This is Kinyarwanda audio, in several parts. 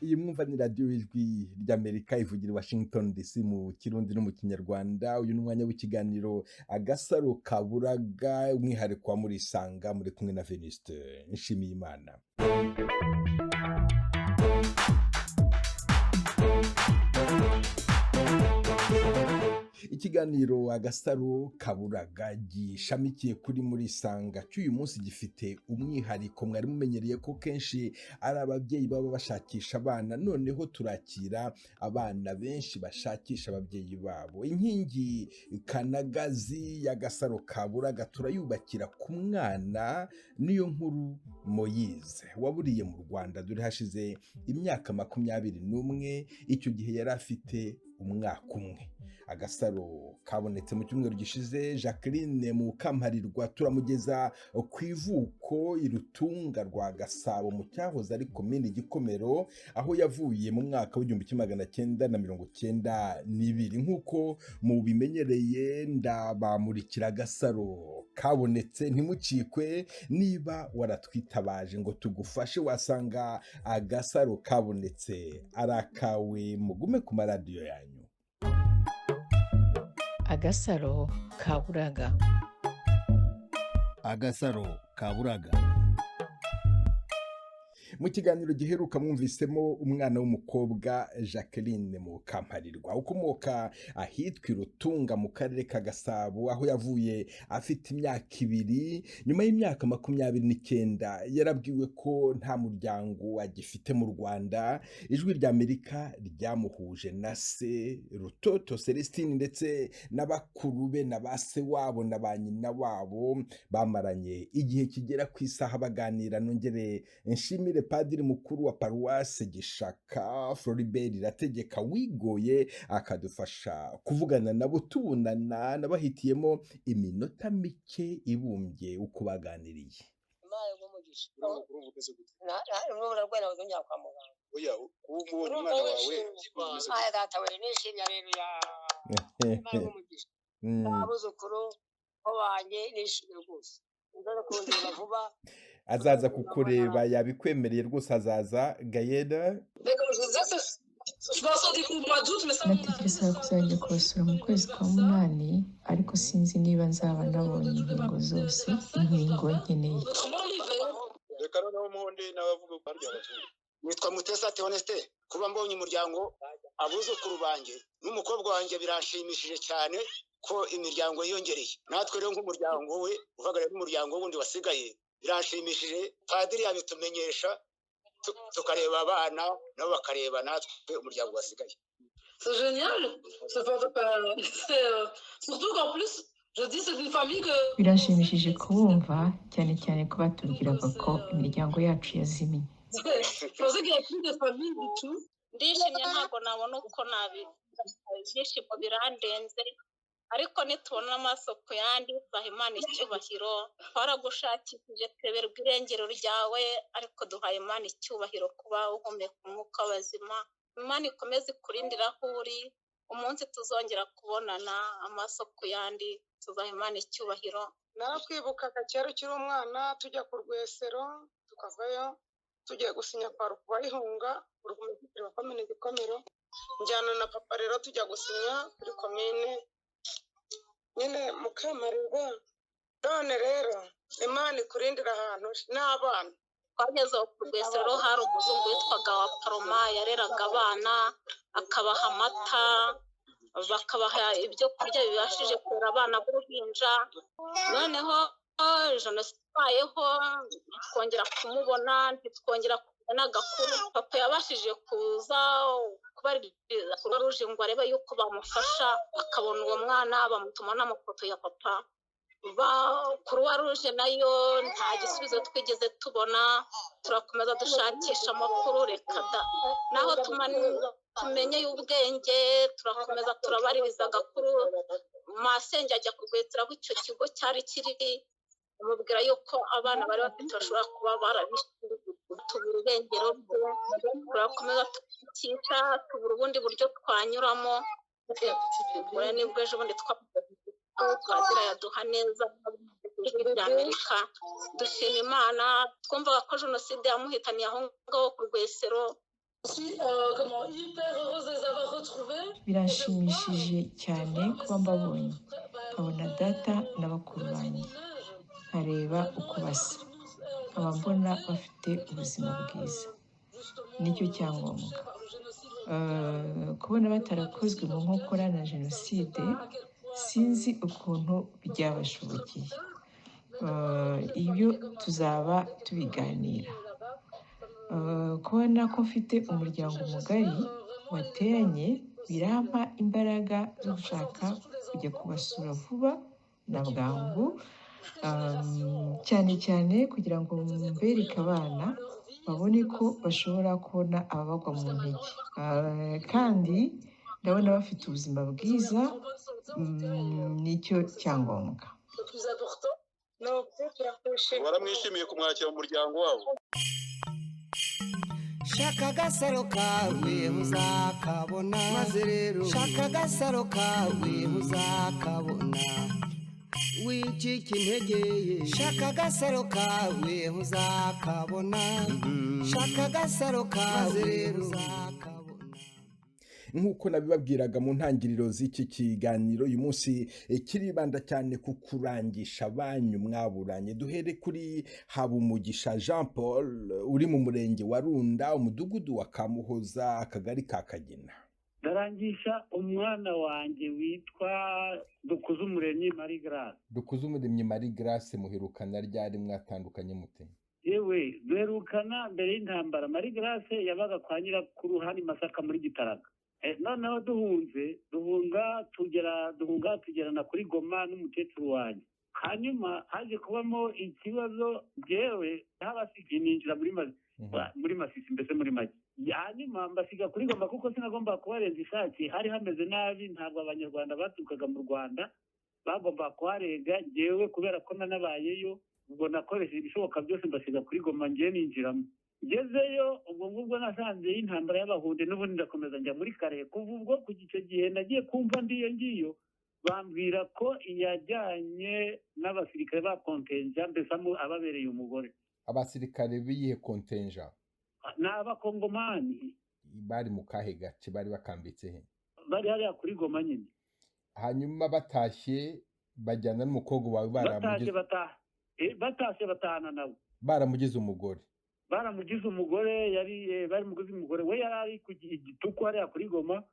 Iyi mwumva ni radiyo Ijwi ry'Amerika ivugira i Washington DC mu Kirundi no mu Kinyarwanda. Uyu ni umwanya w'ikiganiro Agasaro Kaburaga, umwihariko wa Murisanga. Muri kumwe na Venuste Nshimiyimana. Ikiganiro Agasaro Kaburaga gishamikiye kuri Murisanga cy'uyu munsi gifite umwihariko. Mwari mumenyereye ko kenshi ari ababyeyi baba bashakisha abana, noneho turakira abana benshi bashakisha ababyeyi babo. Inkingi kanagazi y'Agasaro Kaburaga turayubakira ku mwana, niyo nkuru Moyize waburiye mu Rwanda dore hashize imyaka 21. Icyo gihe yari afite umwaka umwe. Agasaro kabonetse mu cyumweru gishize. Jacqueline Mukamparirwa turamugeza ku ivuko irutunga rwa Gasabo mu cyahoze ari komini Gikomero, aho yavuye mu mwaka w'1992. Nk'uko mubimenyereye, ndabamurikira agasaro kabonetse, ntimucikwe. Niba waratwitabaje ngo tugufashe, wasanga agasaro kabonetse ari akawe. Mugume ku maradiyo yanyu. Agasaro Kaburaga. Agasaro Kaburaga. Mu kiganiro giheruka mwumvisemo umwana w'umukobwa Jacqueline Mukamparirwa ukomoka ahitwa Irutunga mu karere ka Gasabo, aho yavuye afite imyaka 2. Nyuma y'imyaka 29 yarabwiwe ko nta muryango agifite mu Rwanda. Ijwi ry'Amerika ryamuhuje na se Rutoto Celestine ndetse n'abakuru be na ba se wabo na ba nyina wabo, bamaranye igihe kigera ku isaha baganira. Nongere nshimire padiri mukuru wa paruwase Gishaka, Floribert Irategeka, wigoye akadufasha kuvugana nabo tubonana. Nabahitiyemo iminota mike ibumbye uko baganiriye. Azaza kukureba, yabikwemereye rwose, azaza Gayeda. Natekerezaga kuzajya kubasura mu kwezi kwa 8, ariko sinzi niba nzaba nabonye inkingo zose, inkingo nkeneye. Reka noneho umuhunde n'abavuga ko harya abazungu. Nitwa Mutesa Theoneste. Kuba mbonye umuryango, abuzukuru banjye n'umukobwa wanjye, biranshimishije cyane ko imiryango yiyongereye. Natwe rero nk'umuryango we uhagarariye n'umuryango wundi wasigaye, biranshimishije. Padiri yabitumenyesha tukareba abana nabo bakareba natwe umuryango wasigaye. C'est génial. Surtout qu'en plus, je dis c'est une famille que Birashimishije kubumva, cyane cyane ko batubwiraga ko imiryango yacu yazimiye. Je pensais qu'il n'y avait plus de famille du tout. Ndishimye, ntabwo nabona uko nabi, ibyishimo birandenze, ariko nitubona amaso ku yandi tuzaha Imana icyubahiro. Twaragushakishije tureberwa irengero ryawe, ariko duhaye Imana icyubahiro kuba uhumeka umwuka w'abazima. Imana ikomeze ikurindire aho uri. Umunsi tuzongera kubonana amaso ku yandi tuzaha Imana icyubahiro. Narakwibukaga kera ukiri umwana, tujya ku Rwesero tukavayo tugiye gusinya kwa Rukubayihunga, urugumye wa komine Gikomero. Njyana na papa rero tujya gusinya kuri komine nyine Mukamparirwa. None rero Imana ikurindira ahantu n'abana. Twageze aho ku Rwesero hari umuzungu witwaga wa Paroma, yareraga abana akabaha amata, bakabaha ibyo kurya bibashije kurera abana b'uruhinja. Noneho jenoside ibayeho ntitwongera kumubona, ntitwongera kubona agakuru. Papa yabashije kuza kubaririza Croix Rouge ngo arebe yuko bamufasha akabona uwo mwana, bamutuma n'amafoto ya papa. Croix Rouge nayo nta gisubizo twigeze tubona. Turakomeza dushakisha amakuru, reka da. Naho tumenye y'ubwenge, turakomeza turabaririza agakuru. Masenge ajya kurwetsera aho icyo kigo cyari kiri, amubwira yuko abana bari bafite bashobora kuba barabishe, tubura irengero rye. Turakomeza tukica, tubura ubundi buryo twanyuramo. Ubwo nibwo ejo bundi twagira yaduha neza Ijwi ry'Amerika, dushima Imana. Twumvaga ko jenoside yamuhitaniye aho ngaho ku Rwesero. Biranshimishije cyane kuba mbabonye, nkabona data na bakuru banjye, nkareba uko basa, nkaba mbona bafite ubuzima bwiza, nicyo cyangombwa. Kubona batarakozwe mu nkokora na jenoside, sinzi ukuntu byabashobokeye. Ibyo tuzaba tubiganira. Kubona ko mfite umuryango mugari wateranye birampa imbaraga zo gushaka kujya kubasura vuba na bwangu, cyane cyane kugira ngo mbereke abana babone ko bashobora kubona ababagwa mu ntege. Kandi ndabona bafite ubuzima bwiza, nicyo cyangombwa. Baramwishimiye kumwakira mu muryango wabo. Shaka agasaro kawe muzakabona, maze rero shaka agasaro kawe muzakabona. Wicika intege, shaka agasaro kawe muzakabona, shaka agasaro kawe rero uzakabona. Nk'uko nabibabwiraga mu ntangiriro z'iki kiganiro, uyu munsi kiribanda cyane ku kurangisha abanyu mwaburanye. Duhere kuri Habumugisha Jean Paul uri mu murenge wa Runda, umudugudu wa Kamuhoza, akagari ka Kagina. Ndarangisha umwana wanjye witwa Dukuzumuremyi Marie Grace. Dukuzumuremyi Marie Grace, muherukana ryari? Mwatandukanye mute? Yewe, duherukana mbere y'intambara. Marie Grace yabaga kwa nyirakuru hano i Masaka muri Gitaraga. Noneho duhunze, duhunga tugera, duhunga tugerana kuri Goma n'umukecuru wanjye. Hanyuma haje kubamo ikibazo, jewe habasigaye ninjira muri Masisi, mbese muri make. Hanyuma mbasiga kuri Goma kuko sinagomba kubarenza ishati, hari hameze nabi, ntabwo Abanyarwanda baturukaga mu Rwanda bagomba kuharenga. Jewe kubera ko nanabayeyo, ubwo nakoresheje ibishoboka byose mbasiga kuri Goma, ngewe ninjiramo. Ngezeyo ubwo ngubwo nasanze y'intambara y'Abahunde, n'ubundi ndakomeza njya muri Kare. Kuva ubwo ku icyo gihe nagiye kumva ndiyo ngiyo bambwira ko yajyanye n'abasirikare ba kontenja, mbese ababereye umugore. Abasirikare b'iyihe kontenja? Ni Abakongomani. Bari mu kahe gace? Bari bakambitse he? Bari hariya kuri Goma nyine. Hanyuma batashye bajyana n'umukobwa wawe? Batashye bataha, batashye batahana nawe. Baramugize umugore? Baramugize umugore, yari barimugize umugore, we yari ari ku Gituku hariya kuri Goma.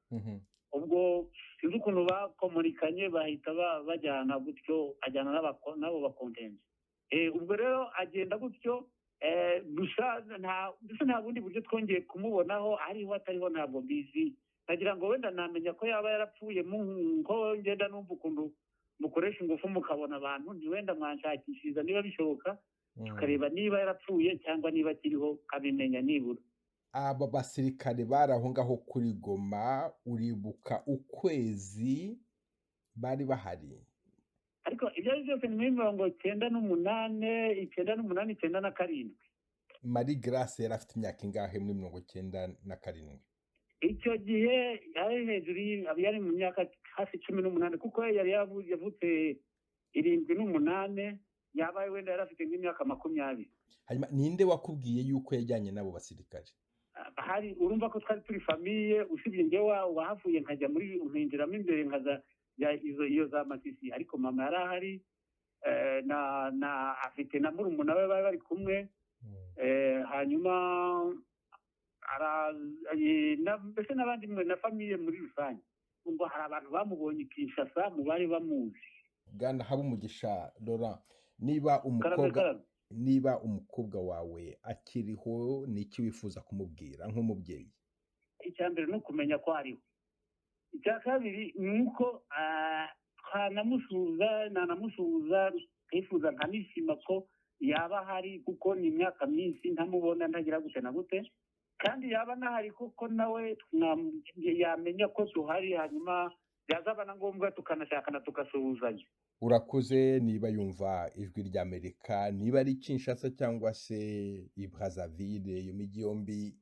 Ubwo sinzi ukuntu bakomunikanye, bahita bajyana gutyo, ajyana n'abo bakontenje. Ubwo rero agenda gutyo gusa, mbese nta bundi buryo twongeye kumubonaho, ariho atariho ntabwo mbizi. Nagira ngo wenda namenya ko yaba yarapfuye, ko ngenda numva ukuntu mukoresha ingufu mukabona abantu, ntiwenda mwanshakishiriza niba bishoboka, tukareba niba yarapfuye cyangwa niba akiriho, nkabimenya nibura. Aba basirikare bari aho ngaho kuri Goma, uribuka ukwezi bari bahari? Ariko ibyo ari byose ni muri 98, 98, 97. Marie Grace yari afite imyaka ingahe muri 97? Icyo gihe yari hejuru, yari mu myaka hafi 18, kuko yari yavutse 78, yabaye wenda yari afite nk'imyaka 20. Hanyuma ninde wakubwiye yuko yajyanye n'abo basirikare? Hari urumva ko twari turi famiye, usibye njyewe wahavuye nkajya muri nkinjiramo imbere nkaza iyo za Masisi, ariko mama yari ahari, na afite na murumuna we bari bari kumwe. Hanyuma mbese n'abandi na famiye muri rusange, ngo hari abantu bamubonye i Kinshasa mu bari bamuzi. Bwana Habumugisha Laurent, niba umukobwa wawe akiriho, ni iki wifuza kumubwira nk'umubyeyi? Icya mbere ni ukumenya ko ariho. Icya kabiri ni uko twanamusuhuza, nanamusuhuza nkifuza nkanishima ko yaba ahari, kuko ni imyaka myinshi ntamubona, ntagira gute na gute, kandi yaba anahari kuko nawe yamenya ko tuhari, hanyuma byazaba na ngombwa tukanashakana tugasuhuzanya. Urakoze. Niba yumva Ijwi ry'Amerika, niba ari Kinshasa cyangwa se i Brazzaville, iyo mijyi yombi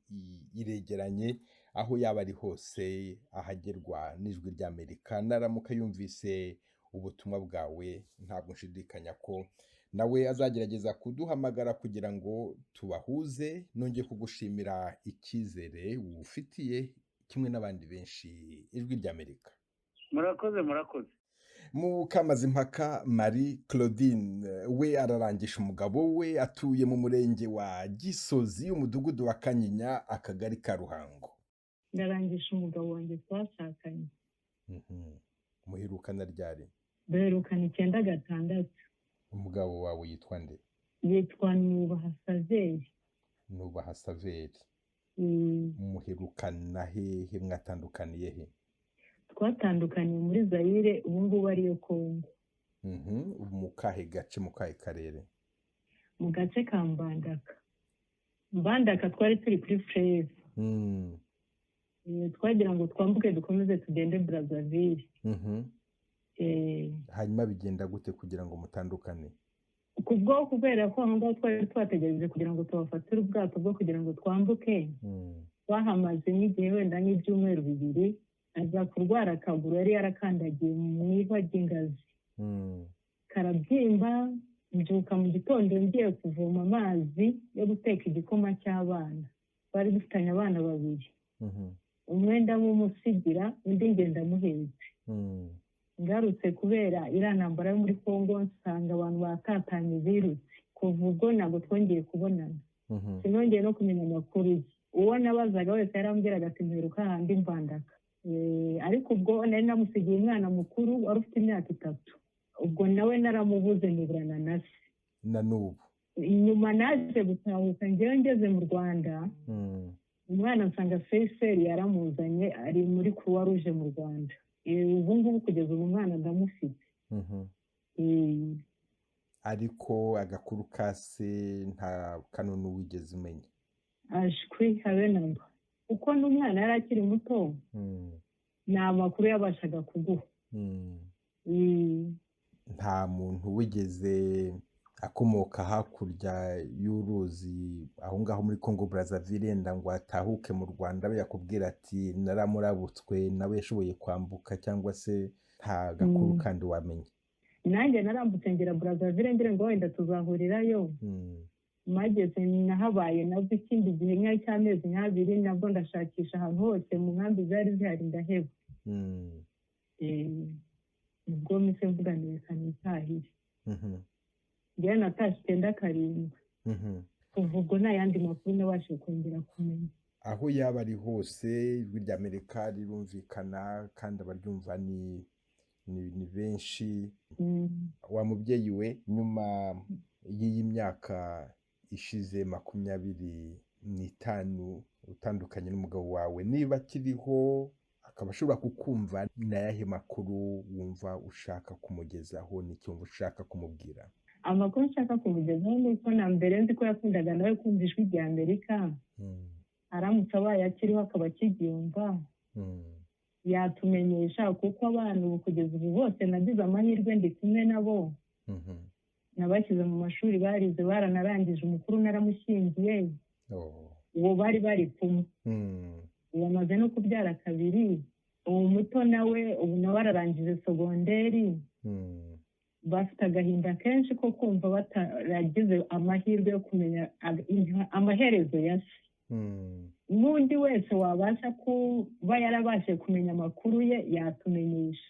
iregeranye, aho yaba ari hose ahagerwa n'Ijwi ry'Amerika, naramuka yumvise ubutumwa bwawe, ntabwo nshidikanya ko Nawe azagerageza kuduhamagara kugira ngo tubahuze. Nongeye kugushimira icyizere wufitiye kimwe n'abandi benshi Ijwi ry'Amerika. Murakoze, murakoze. Mukamazimpaka Marie Claudine we ararangisha umugabo we, atuye mu murenge wa Gisozi, umudugudu wa Kanyinya, akagari ka Ruhango. Ndarangisha umugabo wanjye twashakanye. Muherukana ryari? Duherukana 96. Umugabo wawe yitwa nde? Yitwa Nubaha Saveri. Nubaha Saveri. Muherukana hehe? Mwatandukaniye he? Twatandukaniye muri Zayire, ubu ngubu ariyo Kongo. Mu kahe gace, mu kahe karere? Mu gace ka Mbandaka. Mbandaka twari turi kuri Freze. Twagira ngo twambuke dukomeze tugende Brazzaville. Hanyuma bigenda gute kugira ngo mutandukane? Kubwo kubera ko aho ngaho twari twategereje kugira ngo tubafatire ubwato bwo kugira ngo twambuke, bahamaze nk'igihe wenda nk'ibyumweru 2, aza kurwara akaguru yari yarakandagiye mu ihwa ry'ingazi, karabyimba. Mbyuka mu gitondo ngiye kuvoma amazi yo guteka igikoma cy'abana. Twari dufitanye abana 2, umwe ndamumusigira, undi ngenda amuhetse. Ngarutse kubera iriya ntambara yo muri Kongo, nsanga abantu batatanye birutse. Kuva ubwo ntabwo twongeye kubonana, sinongeye no kumenya amakuru ye. Uwo nabazaga wese yarambwiraga ati mperuka handi Mbandaka. Ariko ubwo nari namusigiye umwana mukuru wari ufite imyaka 3, ubwo nawe naramubuze niburana na se na n'ubu. Nyuma naje gutahuka ngewe ngeze mu Rwanda, umwana nsanga Faisal yaramuzanye, ari muri Croix Rouge mu Rwanda. Ubu ngubu kugeza ubu umwana ndamufite. Ariko agakuru ka se nta kanunu wigeze umenya? Ashwi habe namba, kuko n'umwana yari akiri muto, nta makuru yabashaga kuguha. Nta muntu wigeze akomoka hakurya y'uruzi aho ngaho muri Congo Brazzaville yenda ngo atahuke mu Rwanda abe yakubwira ati naramurabutswe, nawe yashoboye kwambuka, cyangwa se nta gakuru kandi wamenya? Nanjye narambutse ngera Brazzaville ngira ngo wenda tuzahurirayo. Mageze nahabaye nabwo ikindi gihe nk'icy'amezi 2, nabwo ndashakisha ahantu hose mu nkambi zari zihari ndaheba. Ubwo mpise mvuga reka nitahire. Njyewe natashye 97. Kuva ubwo nta yandi makuru nabashije kongera kumenya. Aho yaba ari hose Ijwi ry'Amerika rirumvikana kandi abaryumva ni benshi. Wa mubyeyi we, nyuma y'iyi myaka ishize 25 utandukanye n'umugabo wawe, niba akiriho akaba ashobora kukumva, ni ayahe makuru wumva ushaka kumugezaho, n'icyo wumva ushaka kumubwira? Amakuru nshaka kumugezaho ni uko na mbere nzi ko yakundaga nawe kumva Ijwi ry'Amerika. Aramutse abaye akiriho akaba akiryumva, yatumenyesha, kuko abana ubu kugeza ubu bose nagize amahirwe ndi kumwe nabo. Nabashyize mu mashuri barize, baranarangije, umukuru naramushyingiye, uwo bari bari kumwe, ubu amaze no kubyara 2. Uwo muto nawe ubu nawe ararangije sogonderi. Bafite agahinda kenshi ko kumva bataragize amahirwe yo kumenya amaherezo ya se. N'undi wese wabasha kuba yarabashije kumenya amakuru ye yatumenyesha.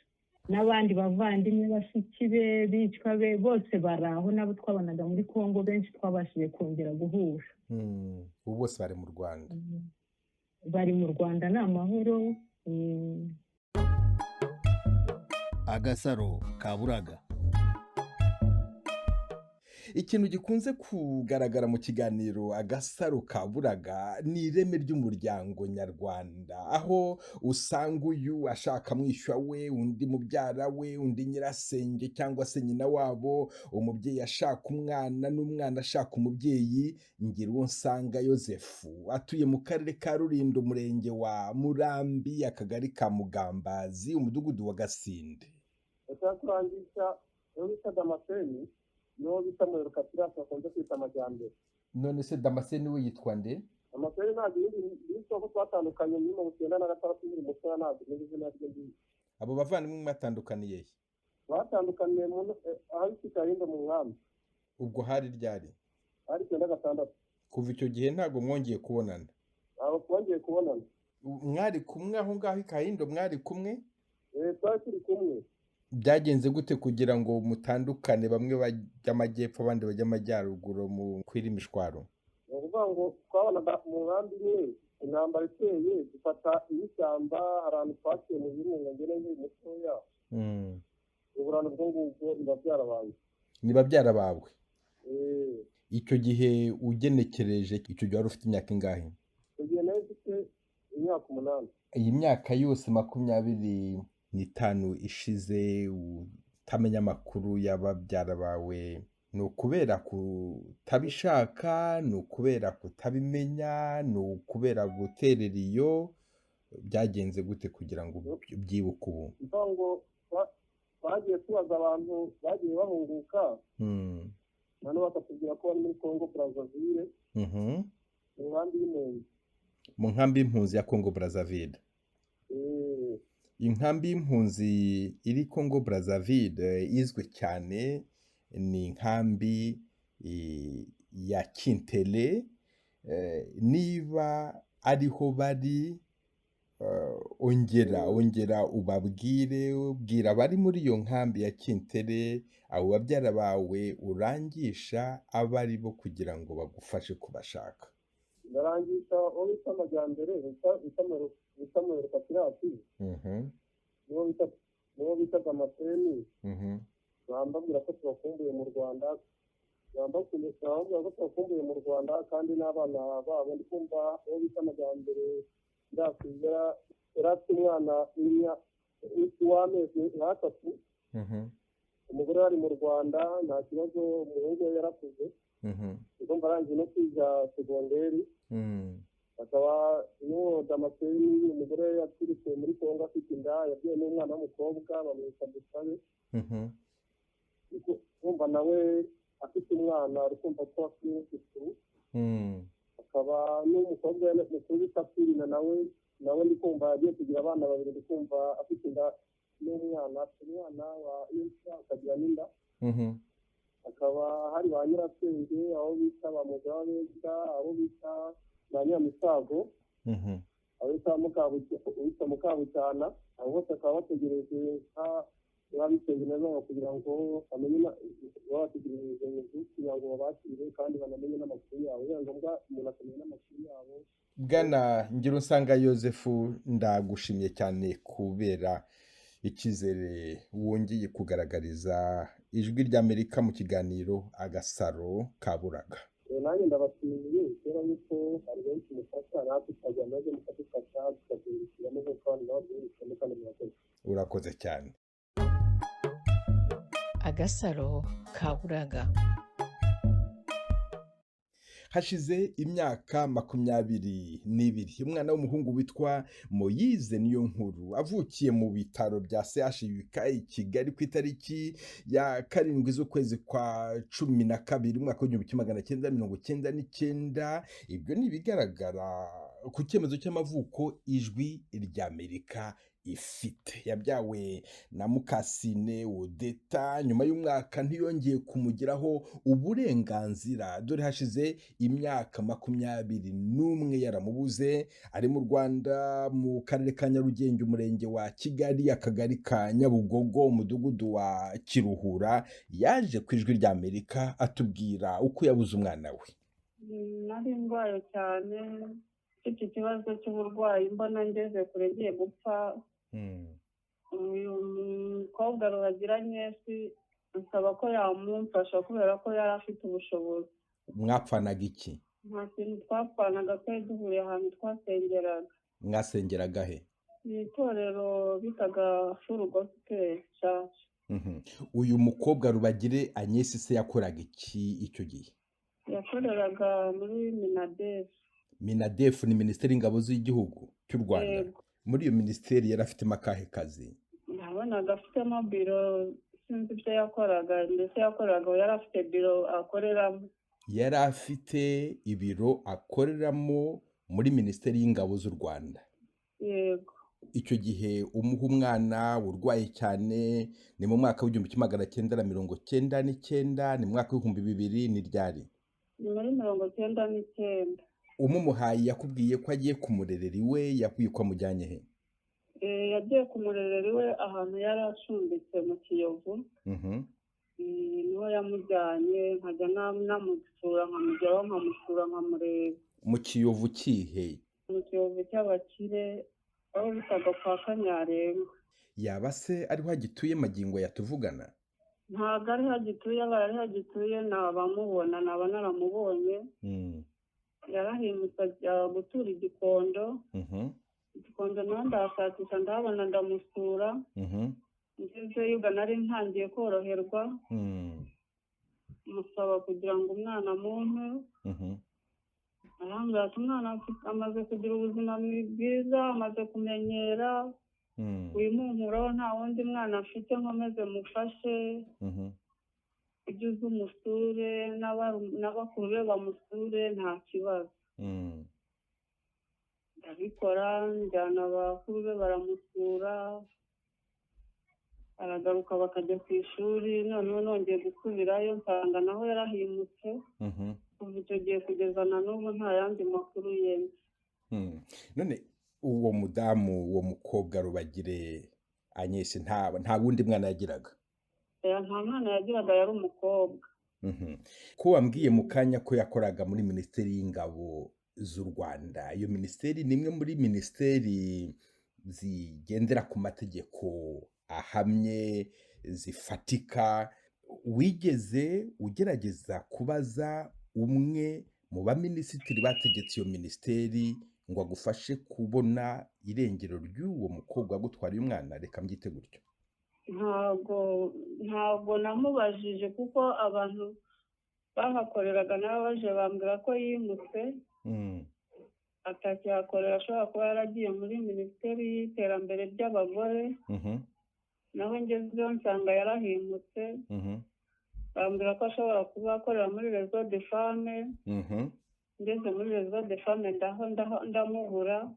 N'abandi bavandimwe, bashiki be, bicwa be, bose bari aho, nabo twabanaga muri Kongo benshi twabashije kongera guhura. Ubu bose bari mu Rwanda? Bari mu Rwanda, ni amahoro. Agasaro Kaburaga. Ikintu gikunze kugaragara mu kiganiro Agasaro Kaburaga ni ireme ry'umuryango nyarwanda, aho usanga uyu ashaka mwishywa we, undi mubyara we, undi nyirasenge cyangwa se nyina wabo, umubyeyi ashaka umwana n'umwana ashaka umubyeyi. Ngira uwo nsanga Yosefu atuye mu karere ka Rulindo, umurenge wa Murambi, akagari ka Mugambazi, umudugudu wa Gasinde. Ndashaka kurangisha uwo bita Damascene n'uwo bita Muheruka Pirasi bakunze kwita Amajyambere. None se Damascene we yitwa nde? Damascene ntabwo irindi soko twatandukanye muri 96 nkiri mutoya, ntabwo irindi zina rye ngiye. Abo bavandimwe mwatandukaniye he? Batandukaniye aho bita Karinda mu nkambi. Ubwo hari ryari? Hari 96. Kuva icyo gihe ntabwo mwongeye kubonana? Ntabwo twongeye kubonana. Mwari kumwe aho ngaho i Kahindo, mwari kumwe? Twari turi kumwe. Byagenze gute kugira ngo mutandukane, bamwe bajya amajyepfo abandi bajya amajyaruguru, mukwire imishwaro? Ni ukuvuga ngo twabonaga mu nkambi imwe, intambara iteye dufata iy'ishyamba, hari ahantu twaciye mu birunga, ngene nkiri mutoya. Uburano ubwo ngubwo ni babyara banjye. Ni babyara bawe? Icyo gihe ugenekereje, icyo gihe wari ufite imyaka ingahe? Icyo gihe nari mfite imyaka 8. Iyi myaka yose 25 ishize utamenya amakuru y'ababyara bawe, ni ukubera kutabishaka, ni ukubera kutabimenya, ni ukubera guterera iyo? Byagenze gute kugira ngo ubyibuke ubu? Ngo bagiye tubaza abantu bagiye bahunguka, noneho bakatubwira ko bari muri Congo Brazzaville, mu nkambi y'impunzi. Mu nkambi y'impunzi ya Congo Brazzaville. Inkambi y'impunzi iri Congo Brazzaville izwi cyane ni inkambi ya Kintele. Niba ariho bari, ongera ubabwire, ubwira abari muri iyo nkambi ya Kintele, abo babyara bawe urangisha abo ari bo kugira ngo bagufashe kubashaka. Ndarangisha uwo bita Amajyambere, bita Muheruka-Pirasi, n'uwo bita Damascene. Bambabwira ko tubakumbuye mu Rwanda, bambabwira ko tubakumbuye mu Rwanda, kandi n'abana babo. Ndi kumva uwo bita Amajyambere yari afite umwana w'amezi nk'atatu, umugore ari mu Rwanda nta kibazo, umuhungu we yarakuze, ndumva arangije no kwiga segonderi. Akaba n'uwo Damascene, umugore yaturutse muri Kongo afite inda, yabyaye n'umwana w'umukobwa bamwita Dusabe. Kumva nawe afite umwana, ari kumva ko afite umwuzukuru. Akaba n'umukobwa mukuru bita Firina, nawe ndi kumva yagiye kugira abana babiri, ndi kumva afite inda n'umwana, afite umwana wa imfura akagira n'inda. Akaba hari ba nyirasenge, aho bita ba Mugababega, abo bita ba Nyiramisago, abo bita Mukabucyana, abo bose bakaba bategereje nk'abisenge neza kugira ngo bamenye, babategereje kugira ngo babakire kandi banamenye n'amakuru yabo, biba ngombwa umuntu akamenya n'amakuru yabo. Bwana Ngirunsanga Yozefu, ndagushimye cyane kubera icyizere wongeye kugaragariza Ijwi ry'Amerika mu kiganiro Agasaro Kaburaga. Nanjye ndabashimiye kera yuko hari benshi mufasha, natwe tukajya maze mukadufasha tukabyungukiramo nk'uko abandi nabo babyungukiramo, kandi murakoze. Urakoze cyane. Agasaro Kaburaga. Hashize imyaka 22 umwana w'umuhungu witwa Moyize Niyonkuru avukiye mu bitaro bya CHUK i Kigali ku itariki ya 7 z'ukwezi kwa 12 umwaka w'1999. Ibyo ni ibigaragara ku cyemezo cy'amavuko Ijwi ry'Amerika ifite. Yabyawe na Mukasine Odeta, nyuma y'umwaka ntiyongeye kumugiraho uburenganzira, dore hashize imyaka 21 yaramubuze. Ari mu Rwanda, mu karere ka Nyarugenge, umurenge wa Kigali, akagari ka Nyabugogo, umudugudu wa Kiruhura. Yaje ku Ijwi ry'Amerika atubwira uko yabuze umwana we. Nari ndwaye cyane, mfite ikibazo cy'uburwayi, mbona ngeze kure ngiye gupfa. Uyu mukobwa Rubagira Agnes ansaba ko yamumfasha kubera ko yari afite ubushobozi. Mwapfanaga iki? Nta kintu twapfanaga, twari duhuriye ahantu twasengeraga. Mwasengeraga he? Mu itorero bitaga Full Gospel Church. Uyu mukobwa Rubagire Agnes se yakoraga iki icyo gihe? Yakoreraga muri Minadef. Minadef ni Minisiteri y'Ingabo z'Igihugu cy'u Rwanda. Muri iyo minisiteri yari afitemo akahe kazi? Nabonaga afitemo biro, sinzi ibyo yakoraga, ndetse yakoraga yari afite biro akoreramo. Yari afite ibiro akoreramo muri Minisiteri y'Ingabo z'u Rwanda. Yego. Icyo gihe umuha umwana urwaye cyane ni mu mwaka w'1999, ni mu mwaka w'2000, ni ryari? Ni muri 99. Umumuhaye yakubwiye ko agiye kumurerera iwe, yakubwiye ko amujyanye he? Yagiye kumurerera iwe ahantu yari acumbitse mu Kiyovu. Niho yamujyanye, nkajya namusura, nkamugeraho nkamusura nkamureba. Mu Kiyovu kihe? Mu Kiyovu cy'abakire, aho bitaga kwa Kanyarengwa. Yaba se ariho agituye magingo yatuvugana? Ntabwo ariho agituye, abaye ariho agituye nabamubona, naba naramubonye. Yarahimutse ajya gutura i Gikondo. Gikondo naho ndahashakisha ndahabona, ndamusura. Ngezeyo ubwo nari ntangiye koroherwa, musaba kugira ngo umwana amumpe. Arambwira ati umwana amaze kugira ubuzima bwiza, amaze kumenyera, wimunkuraho nta wundi mwana afite, nkomeze mufashe, ujye uza umusure n'abakuru be bamusure, nta kibazo. Ndabikora, njyana abakuru be baramusura, aragaruka bakajya ku ishuri. Noneho nongeye gusubirayo nsanga naho yarahimutse. Kuva icyo gihe kugeza na n'ubu nta yandi makuru yemye. None uwo mudamu, uwo mukobwa Rubagire Agnes, nta wundi mwana yagiraga? Nta mwana yagiraga, yari umukobwa. Ko wambwiye mu kanya ko yakoraga muri Minisiteri y'Ingabo z'u Rwanda, iyo minisiteri ni imwe muri minisiteri zigendera ku mategeko ahamye, zifatika. Wigeze ugerageza kubaza umwe mu baminisitiri bategetse iyo minisiteri ngo agufashe kubona irengero ry'uwo mukobwa wagutwariye umwana? Reka mbyite gutyo. Ntabwo namubajije, kuko abantu bahakoreraga nabo baje bambwira ko yimutse, atakihakorera, ashobora kuba yaragiye muri Minisiteri y'Iterambere ry'Abagore. Naho ngezeyo nsanga yarahimutse, bambwira ko ashobora kuba akorera muri Réseau de Femmes. Ngeze muri Réseau de Femmes ndaho ndamubura.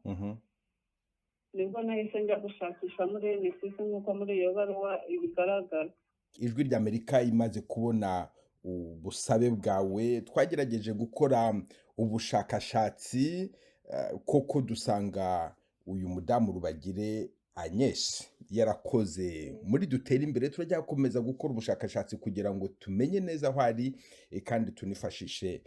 Nibwo nahise njya gushakisha muri NSS nk'uko muri iyo baruwa ibigaragara. Ijwi ry'Amerika imaze kubona ubusabe bwawe, twagerageje gukora ubushakashatsi, koko dusanga uyu mudamu Rubagire Agnes yarakoze muri Dutere Imbere. Turacyakomeza gukora ubushakashatsi kugira ngo tumenye neza aho ari, kandi tunifashishe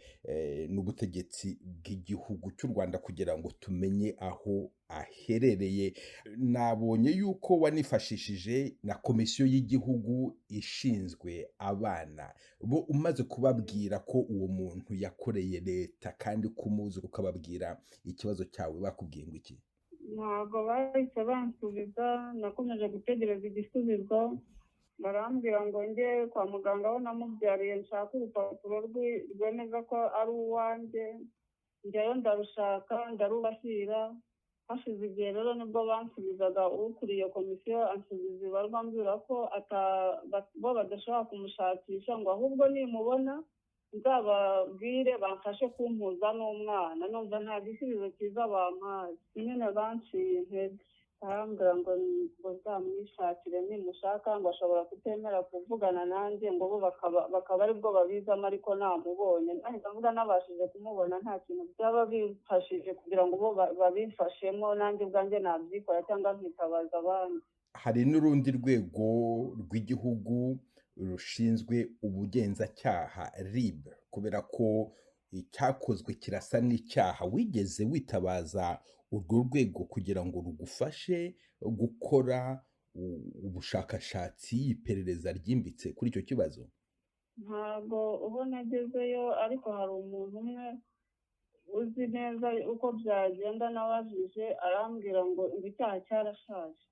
n'ubutegetsi bw'igihugu cy'u Rwanda kugira ngo tumenye aho aherereye. Nabonye yuko wanifashishije na Komisiyo y'Igihugu ishinzwe Abana, bo umaze kubabwira ko uwo muntu yakoreye leta kandi kumuzi, ukababwira ikibazo cyawe, bakubwiye ngo iki? Ntabwo bahise bansubiza, nakomeje gutegereza igisubizo. Barambwira ngo njye kwa muganga aho namubyariye nshaka urupapuro rwemeza ko ari uwanjye. Njyayo ndarushaka, ndarubashyira. Hashize igihe rero nibwo bansubizaga, ukuriye komisiyo ansubiza ibarwa ambwira ko bo badashobora kumushakisha, ngo ahubwo nimubona nzababwire bamfashe kumpuza n'umwana. Numva nta gisubizo cyiza bampaye, nyine banciye intege. Arambwira ngo nzamwishakire, nimushaka ngo ashobora kutemera kuvugana nanjye, ngo bo bakaba aribwo babizamo, ariko namubonye. Nahita mvuga nabashije kumubona, nta kintu byaba bifashije kugira ngo bo babifashemo, nanjye ubwanjye nabyikora cyangwa nkitabaza abandi. Hari n'urundi rwego rw'igihugu rushinzwe ubugenzacyaha, RIB, kubera ko icyakozwe kirasa n'icyaha. Wigeze witabaza urwo rwego kugira ngo rugufashe gukora ubushakashatsi, iperereza ryimbitse kuri icyo kibazo? Ntabwo ubona agezeyo, ariko hari umuntu umwe uzi neza uko byagenda nabajije, arambwira ngo icyaha cyarashaje.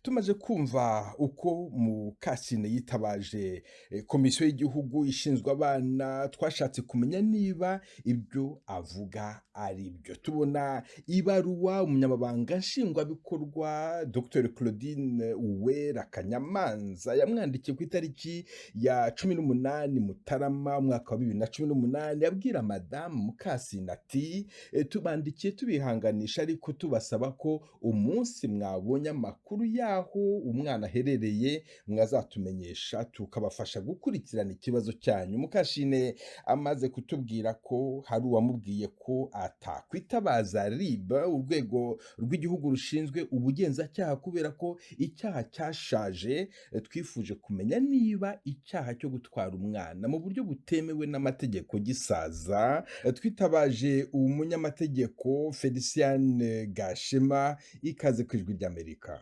Tumaze kumva uko Mukasine yitabaje Komisiyo y'Igihugu ishinzwe Abana, twashatse kumenya niba ibyo avuga ari byo. Tubona ibaruwa umunyamabanga nshingwabikorwa Dr Claudine Uwera Kanyamanza yamwandikiye ku itariki ya 18 Mutarama umwaka wa 2018, abwira Madamu Mukasine ati: "Tubandikiye tubihanganisha, ariko tubasaba ko umunsi mwabonye amakuru y'aho umwana aherereye mwazatumenyesha, tukabafasha gukurikirana ikibazo cyanyu." Mukashine amaze kutubwira ko hari uwamubwiye ko atakwitabaza RIB, urwego rw'igihugu rushinzwe ubugenzacyaha, kubera ko icyaha cyashaje. Twifuje kumenya niba icyaha cyo gutwara umwana mu buryo butemewe n'amategeko gisaza. Twitabaje umunyamategeko Feliciane Gashema. Ikaze ku Ijwi ry'Amerika.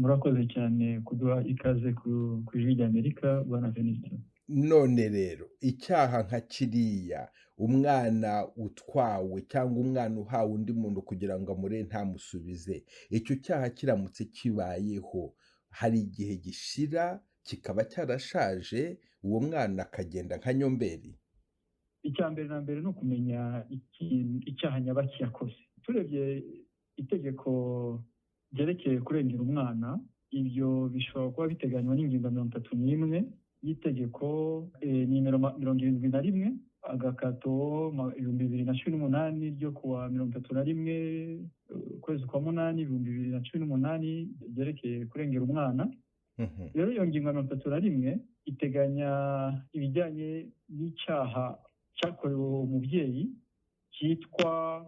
Murakoze cyane kuduha ikaze ku Ijwi ry'Amerika, bwana Venuste. None rero icyaha nka kiriya, umwana utwawe cyangwa umwana uhawe undi muntu kugira ngo amure ntamusubize, icyo cyaha kiramutse kibayeho, hari igihe gishira kikaba cyarashaje, uwo mwana akagenda nka nyomberi? Icya mbere na mbere ni ukumenya icyaha nyabaki yakoze. Turebye itegeko ryerekeye kurengera umwana, ibyo bishobora kuba biteganywa n'ingingo 31 y'itegeko nimero 71 agakato 2018 ryo kuwa 31 ukwezi kwa 8 2018 ryerekeye kurengera umwana. Rero iyo ngingo 31 iteganya ibijyanye n'icyaha cyakorewe umubyeyi cyitwa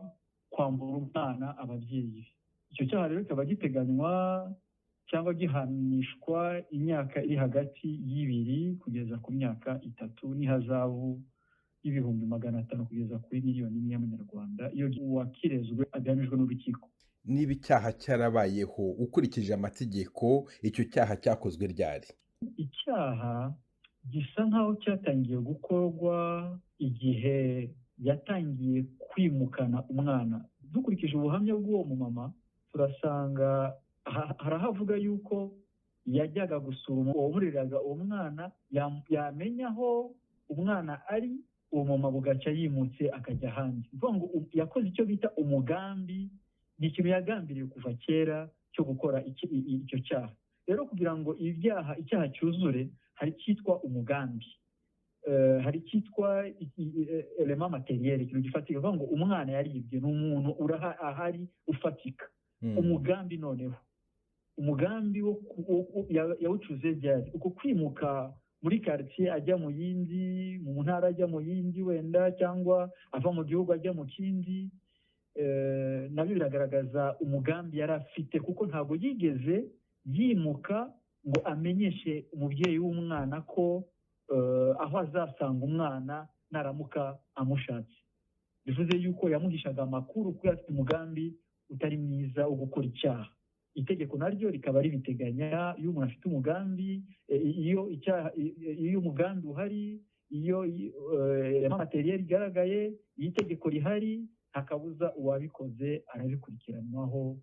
kwambura umwana ababyeyi. Icyo cyaha rero kikaba giteganywa cyangwa gihanishwa imyaka iri hagati y'2 kugeza ku myaka 3 n'ihazabu y'500,000 kugeza kuri 1,000,000 y'amanyarwanda iyo uwakirezwe abihamijwe n'urukiko. Niba icyaha cyarabayeho ukurikije amategeko, icyo cyaha cyakozwe ryari? Icyaha gisa nk'aho cyatangiye gukorwa igihe yatangiye kwimukana umwana. Dukurikije ubuhamya bw'uwo mumama, turasanga harahavuga yuko yajyaga gusura uwamureraga uwo mwana, yamenya aho umwana ari, uwo mama bugacya yimutse akajya ahandi. Ni ngo yakoze icyo bita umugambi, ni ikintu yagambiriye kuva kera cyo gukora icyo cyaha. Rero kugira ngo icyaha cyuzure, hari icyitwa umugambi, hari icyitwa elema materiel, ikintu gifatika. Bivuga ngo umwana yaribwe, ni umuntu ahari ufatika. Umugambi noneho, umugambi yawucuze ryari? Uko kwimuka muri quartier ajya mu yindi, mu ntara ajya mu yindi wenda, cyangwa ava mu gihugu ajya mu kindi, nabyo biragaragaza umugambi yari afite, kuko ntabwo yigeze yimuka ngo amenyeshe umubyeyi w'umwana ko aho azasanga umwana naramuka amushatse. Bivuze yuko yamuhishaga amakuru kuko afite umugambi utari mwiza wo gukora icyaha. Itegeko naryo rikaba ribiteganya, iyo umuntu afite umugambi, iyo umugambi uhari, iyo materiel igaragaye, iyo itegeko rihari, hakabuza uwabikoze arabikurikiranwaho,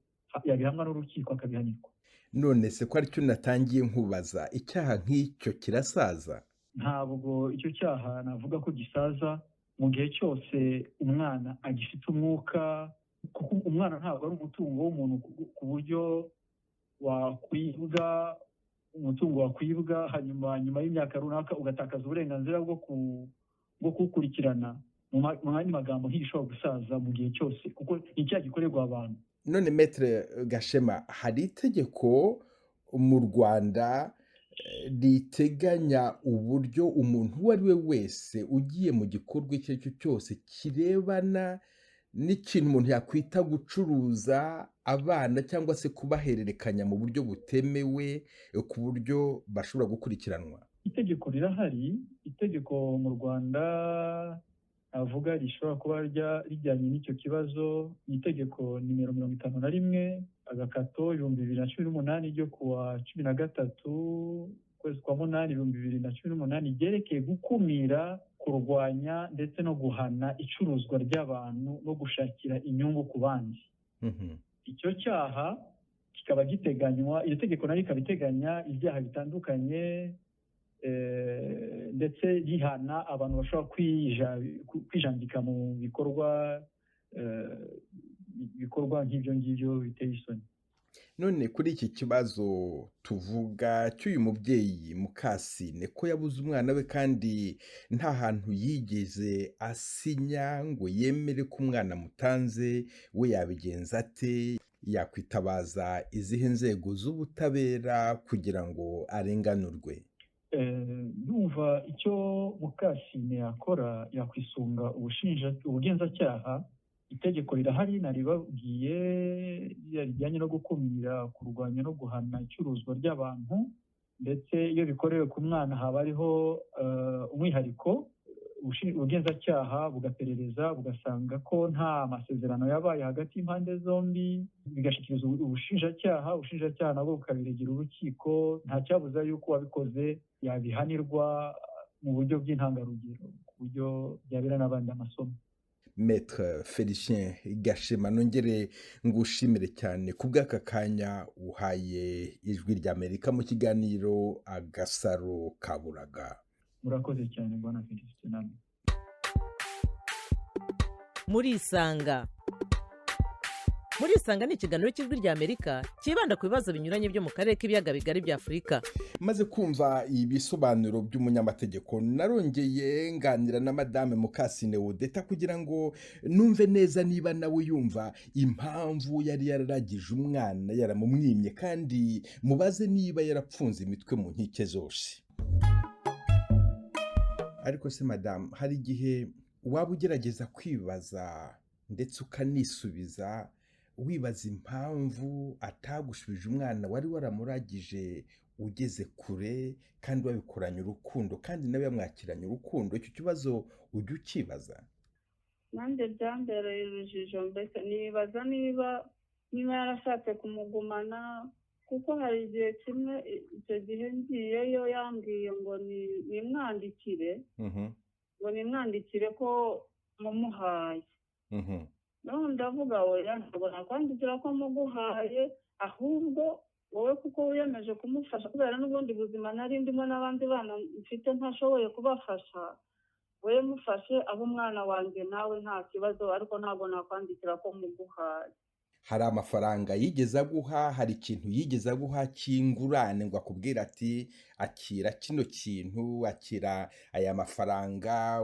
yabihamwa n'urukiko akabihanirwa. None se ko aricyo natangiye nkubaza, icyaha nk'icyo kirasaza? Ntabwo icyo cyaha navuga ko gisaza mu gihe cyose umwana agifite umwuka, kuko umwana ntabwo ari umutungo w'umuntu ku buryo wakwibwa, umutungo wakwibwa hanyuma nyuma y'imyaka runaka ugatakaza uburenganzira bwo kuwukurikirana. Mu yandi magambo, ntigishobora gusaza mu gihe cyose, kuko ni icyaha gikorerwa abantu. None Maître Gashema, hari itegeko mu Rwanda riteganya uburyo umuntu uwo ari we wese ugiye mu gikorwa icyo ari cyo cyose kirebana n'ikintu umuntu yakwita gucuruza abana cyangwa se kubahererekanya mu buryo butemewe, ku buryo bashobora gukurikiranwa? Itegeko rirahari, itegeko mu Rwanda avuga rishobora kuba rijyanye n'icyo kibazo, ni itegeko nimero 51 agakato 2018 ryo kuwa 13 ukwezi kwa 8 2018 ryerekeye gukumira, kurwanya ndetse no guhana icuruzwa ry'abantu no gushakira inyungu ku bandi. Icyo cyaha kikaba giteganywa, iryo tegeko naryo rikaba riteganya ibyaha bitandukanye, ndetse rihana abantu bashobora kwijandika mu bikorwa ibikorwa nk'ibyo ngibyo biteye isoni. None kuri iki kibazo tuvuga cy'uyu mubyeyi Mukasine ko yabuze umwana we kandi nta hantu yigeze asinya ngo yemere ko umwana amutanze, we yabigenza ate? Yakwitabaza izihe nzego z'ubutabera kugira ngo arenganurwe? Ndumva icyo Mukasine yakora, yakwisunga ubugenzacyaha. Itegeko rirahari naribabwiye rijyanye no gukumira, kurwanya no guhana icuruzwa ry'abantu, ndetse iyo bikorewe ku mwana haba hariho umwihariko. Ubugenzacyaha bugaperereza bugasanga ko nta masezerano yabaye hagati y'impande zombi, bigashyikirizwa ubushinjacyaha, ubushinjacyaha nabwo bukabiregera urukiko. Nta cyabuza yuko uwabikoze yabihanirwa mu buryo bw'intangarugero, ku buryo byabera n'abandi amasomo. Maître Felicien Gashema, nongere ngushimire cyane ku bw'aka kanya uhaye Ijwi ry'Amerika mu kiganiro Agasaro Kaburaga. Murakoze cyane bwana Felicien namwe. Murisanga. Murisanga ni ikiganiro cy'Ijwi ry'Amerika cyibanda ku bibazo binyuranye byo mu karere k'ibiyaga bigari bya Afurika. Maze kumva ibisobanuro by'umunyamategeko, narongeye nganira na Madame Mukasine Odeta kugira ngo numve neza niba nawe yumva impamvu yari yararagije umwana yaramumwimye, kandi mubaze niba yarapfunze imitwe mu nkike zose. Ariko se madamu, hari igihe waba ugerageza kwibaza ndetse ukanisubiza, wibaza impamvu atagushubije umwana wari waramuragije ugeze kure, kandi wabikoranye urukundo, kandi nawe yamwakiranye urukundo? Icyo kibazo ujya ukibaza? Nanjye byambereye urujijo, mbese nibaza niba yarashatse kumugumana, kuko hari igihe kimwe icyo gihe ngiyeyo yambwiye ngo nimwandikire, ngo nimwandikire ko mumuhaye. None ndavuga oya, ntabwo nakwandikira ko muguhaye, ahubwo wowe kuko wiyemeje kumufasha, kubera n'ubundi buzima nari ndimo n'abandi bana mfite ntashoboye kubafasha, wowe mufashe abo umwana wanjye nawe nta kibazo, ariko ntabwo nakwandikira ko muguhaye. Hari amafaranga yigeze aguha? Hari ikintu yigeze aguha cy'ingurane ngo akubwire ati akira kino kintu, akira aya mafaranga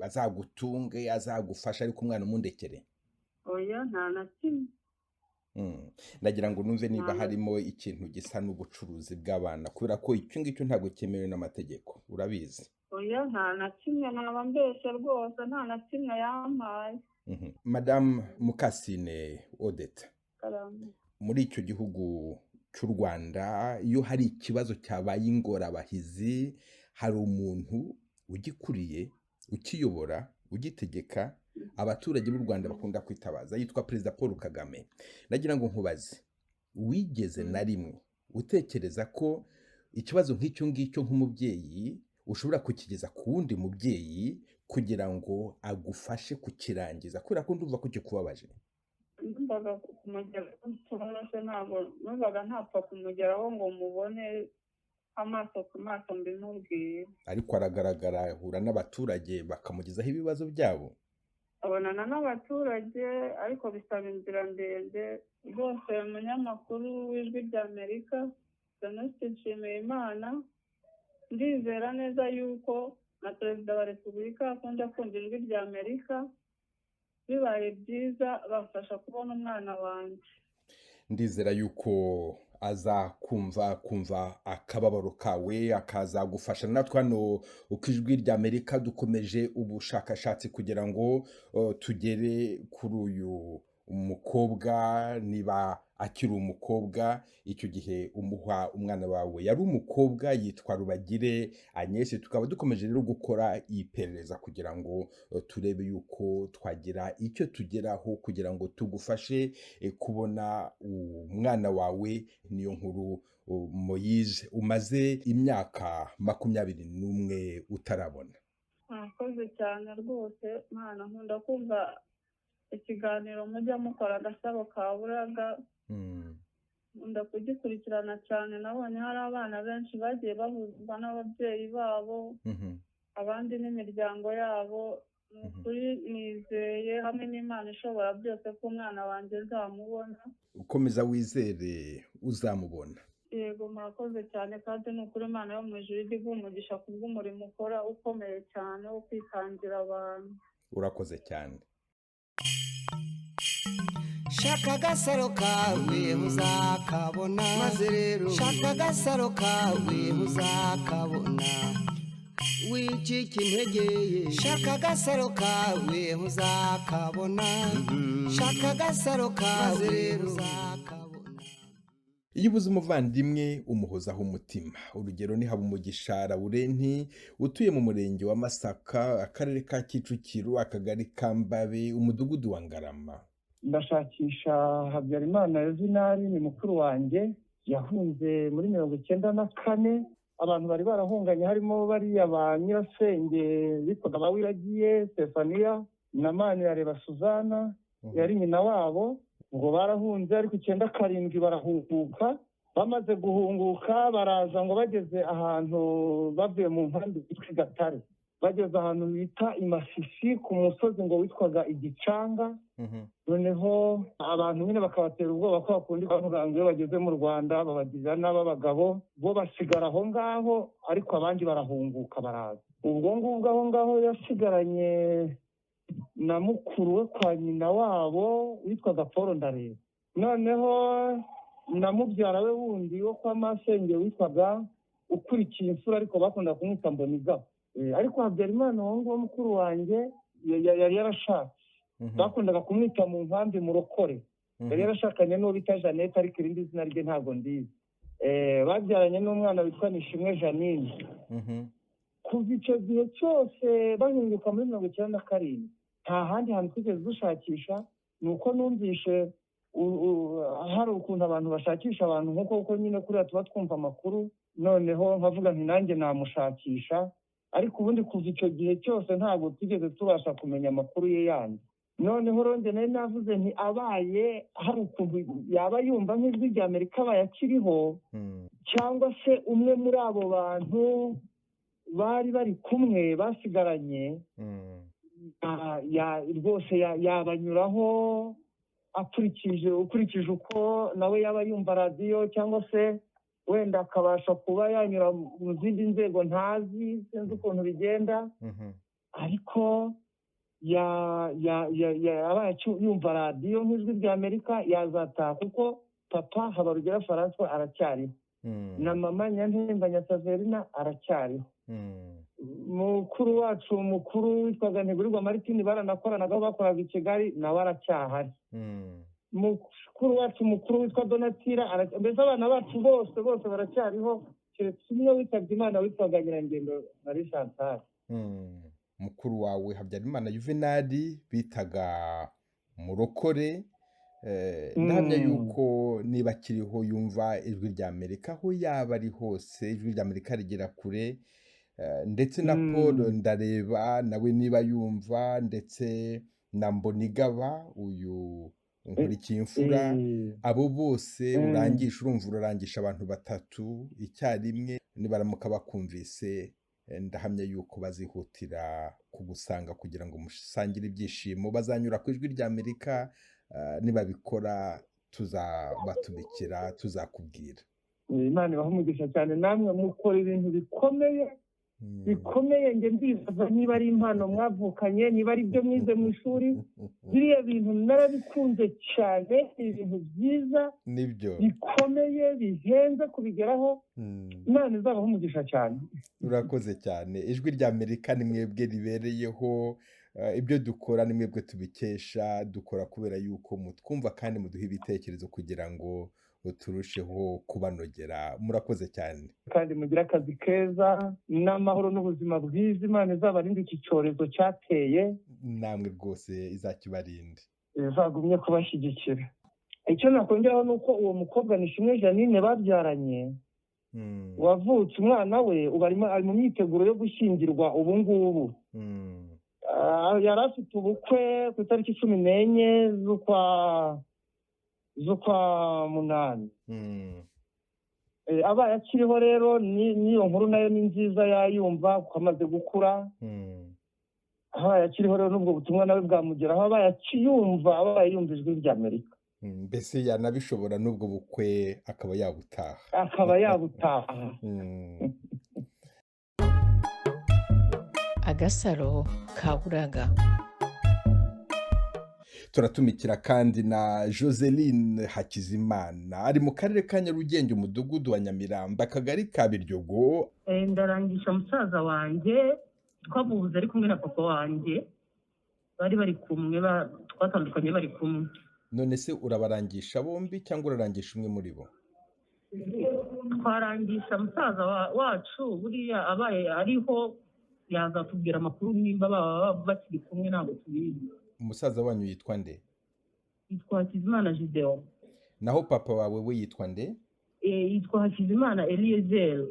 azagutunge, azagufasha, ariko umwana umundekere? Oya, nta na kimwe. Ndagira ngo numve niba harimo ikintu gisa n'ubucuruzi bw'abana, kubera ko icyo ngicyo ntabwo cyemewe n'amategeko, urabizi. Oya, nta na kimwe, naba mbeshye rwose, nta na kimwe yampaye. Madamu Mukasine Odeta, muri icyo gihugu cy'u Rwanda iyo hari ikibazo cyabaye ingorabahizi, hari umuntu ugikuriye, ukiyobora, ugitegeka, abaturage b'u Rwanda bakunda kwitabaza, yitwa Perezida Paul Kagame. Nagira ngo nkubaze, wigeze na rimwe utekereza ko ikibazo nk'icyo ngicyo nk'umubyeyi ushobora kukigeza ku wundi mubyeyi kugira ngo agufashe kukirangiza, kubera ko ndumva ko kikubabaje? Numvaga kumugeraho, ntabwo numvaga ntapfa kumugeraho ngo mubone amaso ku maso mbimubwire. Ariko aragaragara, ahura n'abaturage bakamugezaho ibibazo byabo. Abonana n'abaturage, ariko bisaba inzira ndende rwose. Umunyamakuru w'Ijwi ry'Amerika Venuste Nshimiyimana, ndizera neza yuko na Perezida wa Repubulika akunda kumva Ijwi ry'Amerika, bibaye byiza bafasha kubona umwana wanjye. Ndizera yuko azakumva kumva akababaro kawe akazagufasha. Natwe hano uko Ijwi ry'Amerika dukomeje ubushakashatsi kugira ngo tugere kuri uyu umukobwa, niba akiri umukobwa. Icyo gihe umuha umwana wawe yari umukobwa, yitwa Rubagire Agnes. Tukaba dukomeje rero gukora iperereza kugira ngo turebe yuko twagira icyo tugeraho kugira ngo tugufashe kubona umwana wawe. Niyo nkuru Moise umaze imyaka 21 utarabona. Murakoze cyane rwose mwana, nkunda kumva ikiganiro mujya mukora Agasaro Kaburaga, nkunda kugikurikirana cyane. Nabonye hari abana benshi bagiye bahuzwa n'ababyeyi babo, abandi n'imiryango yabo. Ni ukuri nizeye hamwe n'Imana ishobora byose ko umwana wanjye nzamubona. Ukomeza wizere uzamubona. Yego, murakoze cyane, kandi ni ukuri Imana yo mu ijuru ijye iguha umugisha kubw'umurimo ukora ukomeye cyane wo kwitangira abantu. Urakoze cyane. Shaka agasaro kawe muzakabona, maze rero shaka agasaro kawe muzakabona. Wicika intege, shaka agasaro kawe muzakabona, shaka agasaro kawe muzakabona. Iyo ubuze umuvandimwe umuhozaho umutima. Urugero ni Habumugisha Laurenti utuye mu murenge wa Masaka, akarere ka Kicukiro, akagari ka Mbabe, umudugudu wa Ngarama. Ndashakisha Habyarimana Yuvenali, ni mukuru wanjye, yahunze muri 94. Abantu bari barahunganye harimo bariya ba nyirasenge bitwaga ba Wiragiye Stefania na Manirareba Suzana, yari nyina wabo. Ngo barahunze, ariko 97 barahunguka. Bamaze guhunguka baraza, ngo bageze ahantu bavuye mu nkambi yitwa Gatare, bageze ahantu bita Imasisi ku musozi ngo witwaga Igicanga. Noneho abantu nyine bakabatera ubwoba ko bakunda bavuga ngo iyo bageze mu Rwanda babagirira nabi abagabo, bo basigara aho ngaho, ariko abandi barahunguka baraza. Ubwo ngubwo aho ngaho yasigaranye na mukuru we kwa nyina wabo witwaga Paul Ndareba, noneho na mubyara we wundi wo kwa masenge witwaga Ukurikiye Imfura, ariko bakunda kumwita Mbonigaba. Ariko Habyarimana uwo nguwo mukuru wanjye yari yarashatse, bakundaga kumwita mu nkambi Murokore. Yari yarashakanye n'uwo bita Jeannette, ariko irindi zina rye ntabwo ndizi. Babyaranye n'umwana witwa Nishimwe Janine. Kuva icyo gihe cyose bahunguka muri 97, nta handi hantu twigeze dushakisha. Ni uko numvishe hari ukuntu abantu bashakisha abantu nk'uko kuko nyine kuriya tuba twumva amakuru, noneho nkavuga nti nanjye namushakisha. Ariko ubundi kuva icyo gihe cyose ntabwo twigeze tubasha kumenya amakuru ye yandi. Noneho ronde nari navuze nti abaye hari ukuntu yaba yumva nk'ijwi rya Amerika abaye akiriho, cyangwa se umwe muri abo bantu bari bari kumwe basigaranye, rwose yabanyuraho ukurikije uko nawe yaba yumva radiyo, cyangwa se wenda akabasha kuba yanyura mu zindi nzego ntazi, sinzi ukuntu bigenda, ariko abaye yumva radiyo nk'ijwi rya Amerika yazataha, kuko papa Habarugera François aracyariho, na mama Nyantemba Nyasaverina aracyariho. Mukuru wacu mukuru witwaga Ntigurirwa Martine baranakoranaga, bakoraga i Kigali, nawe aracyahari. Mukuru wacu mukuru witwa Donatira, mbese abana bacu bose bose baracyariho, keretse umwe witabye Imana witwaga Nyirangendo Marie Chantal. Mukuru wawe Habyarimana Yuvenali bitaga Murokore, ndahamya yuko niba akiriho yumva ijwi rya Amerika aho yaba ari hose, ijwi rya Amerika rigera kure, ndetse na Paul Ndareba nawe niba yumva, ndetse na Mbonigaba uyu Nkurikiye Imfura, abo bose urangisha, urumva urarangisha abantu batatu icyarimwe, nibaramuka bakumvise ndahamya yuko bazihutira kugusanga kugira ngo musangire ibyishimo. Bazanyura ku ijwi rya Amerika, nibabikora tuzabatumikira, tuzakubwira. Imana ibahe umugisha cyane, namwe mukora ibintu bikomeye bikomeye. Njye ndibaza niba ari impano mwavukanye, niba ari ibyo mwize mu ishuri, biriya bintu narabikunze cyane, ni ibintu byiza nibyo bikomeye bihenze kubigeraho. Imana izabahe umugisha cyane. Urakoze cyane. Ijwi rya Amerika ni mwebwe ribereyeho, ibyo dukora ni mwebwe tubikesha, dukora kubera yuko mutwumva kandi muduha ibitekerezo kugira ngo turusheho kubanogera. Murakoze cyane kandi mugire akazi keza n'amahoro n'ubuzima bwiza. Imana izabarinde iki cyorezo cyateye, namwe rwose izakibarinde, izagumye kubashyigikira. Icyo nakongeraho ni uko uwo mukobwa Nishimwe Janine babyaranye, wavutse umwana we ubu ari mu myiteguro yo gushyingirwa ubu ngubu. Yari afite ubukwe ku itariki 14 z'ukwa 8. Abaye akiriho rero n'iyo nkuru nayo ni nziza, yayumva kuko amaze gukura. Abaye akiriho rero n'ubwo butumwa nawe bwamugeraho, abaye akiyumva, abaye yumva ijwi ry'Amerika. Mbese yanabishobora n'ubwo bukwe akaba yabutaha. Akaba yabutaha. Agasaro kaburaga. Turatumikira kandi na Joseline Hakizimana, ari mu karere ka Nyarugenge, umudugudu wa Nyamirambo, akagari ka Biryogo. Ndarangisha musaza wanjye twabuze ari kumwe na papa wanjye, bari kumwe, twatandukanye bari kumwe. None se urabarangisha bombi cyangwa urarangisha umwe muri bo? Twarangisha musaza wacu, buriya abaye ariho yazatubwira amakuru, nimba baba bakiri kumwe ntabwo tubizi. Umusaza wanyu yitwa nde? Yitwa Hakizimana Gideon. Naho papa wawe we yitwa nde? Yitwa Hakizimana Eliezer.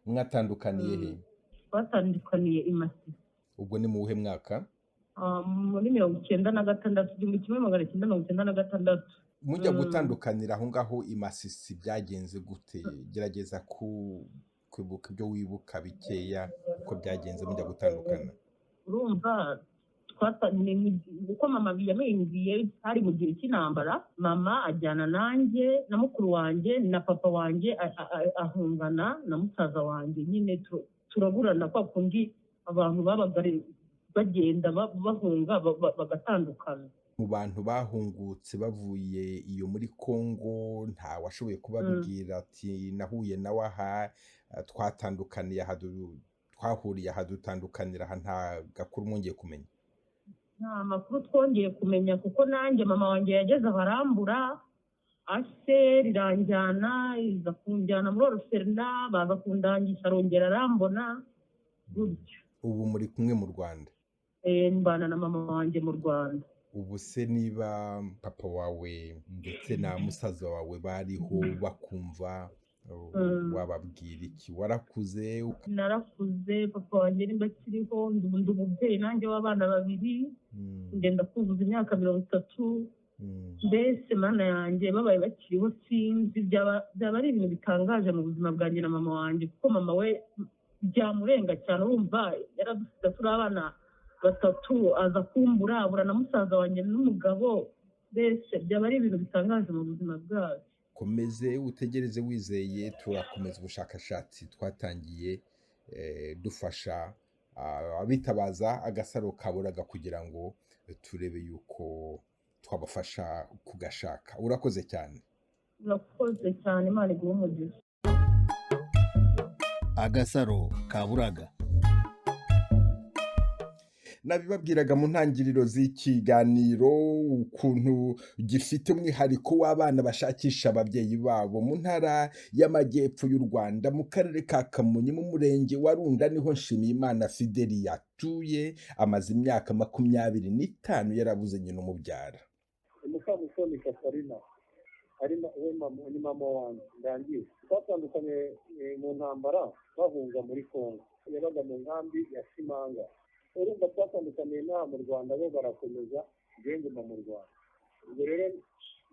Mwatandukaniye he? Twatandukaniye i Masisi. Ubwo ni mu wuhe mwaka? Muri 96, 1996. Mujya gutandukanira aho ngaho i Masisi byagenze gute? Gerageza kwibuka ibyo wibuka bikeya uko byagenze mujya gutandukana. Urumva uko mama yamengiye, hari mu gihe cy'intambara, mama ajyana nanjye na mukuru wanjye na papa wanjye, ahungana na musaza wanjye nyine, turaburana kwa kundi abantu babaga bagenda bahunga bagatandukana. Mu bantu bahungutse bavuye iyo muri Kongo, nta washoboye kubabwira ati nahuye nawe aha, twatandukaniye aha, twahuriye aha, dutandukanira aha, nta gakuru mwongeye kumenya? Nta makuru twongeye kumenya, kuko nanjye mama wanjye yageze aho arambura, ase riranjyana, iza kunjyana muri Oroferina, baza kundangisha, arongera arambona gutyo. Ubu muri kumwe mu Rwanda? Mbana na mama wanjye mu Rwanda. Ubu se niba papa wawe ndetse na musaza wawe bariho bakumva, wababwira iki? Warakuze? Narakuze, papa wanjye nimba akiriho, ndi umubyeyi nanjye w'abana babiri, ngenda kuzuza imyaka 30. Mbese mana yanjye babaye bakiriho sinzi, byaba ari ibintu bitangaje mu buzima bwanjye na mama wanjye, kuko mama we byamurenga cyane. Urumva yaradusize turi abana batatu, aza kumbura, abura na musaza wanjye n'umugabo. Mbese byaba ari ibintu bitangaje mu buzima bwacu. Komeze utegereze wizeye, turakomeza ubushakashatsi twatangiye, dufasha abitabaza agasaro kaburaga kugira ngo turebe yuko twabafasha kugashaka. Urakoze cyane. Urakoze cyane, Imana iguhe umugisha. Agasaro kaburaga. Nabibabwiraga mu ntangiriro z'ikiganiro ukuntu gifite umwihariko w'abana bashakisha ababyeyi babo mu ntara y'Amajyepfo y'u Rwanda, mu karere ka Kamonyi, mu murenge wa Runda, niho Nshimiyimana Fideli yatuye, amaze imyaka 25 yarabuze nyina umubyara. Mukamusoni Katarina ari we ni mama wanjye ndangiye. Twatandukanye mu ntambara bahunga muri Kongo, yabaga mu nkambi ya Simanga. Urumva twatandukaniye n'aha mu Rwanda, bo barakomeza, nguma mu Rwanda. Ubwo rero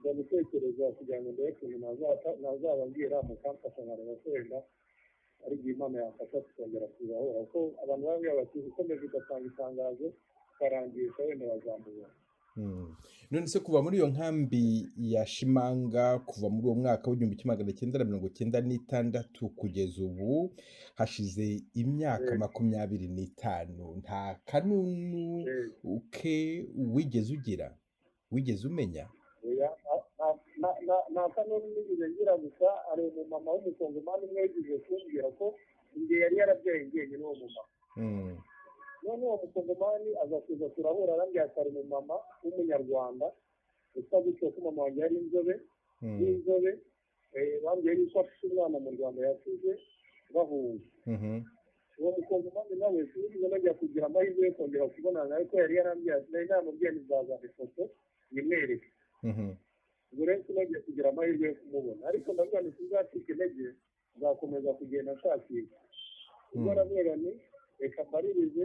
ndamutekereza kugira ngo ndebe ukuntu nazababwira, mukamfasha nkareba ko wenda ari igihe Imana yamfasha tukongera tugahura, kuko abantu bambwira bati ukomeje ugatanga itangazo ukarangisha wenda bazamubona. None se kuva muri iyo nkambi ya Shimanga, kuva muri uwo mwaka w'1996 kugeza ubu hashize imyaka 25, nta kanunu ke wigeze ugira, wigeze umenya? Nta kanunu nigeze ngira, gusa ari umumama w'umukongomani umwe wigeze kumbwira ko igihe yari yarabyaye njyenyine uwo mumama. None uwo mukongomani aza kuza turahura, arambwira ati ari umumama w'umunyarwanda usa gutyo, ko mama wanjye yari inzobe y'inzobe, bambwiye yuko afite umwana mu Rwanda yasize bahunga. Uwo mukongomani nawe sinigeze najya kugira amahirwe yo kongera kubonana nawe, ko yari yarambwiye ati nari namubwiye ntizazana ifoto nyimwereke. Ubwo rero sinagiye kugira amahirwe yo kumubona, ariko ndavuga nti sinzacika intege, nzakomeza kugenda nshakisha. Ubwo aravuga nti reka mbaririze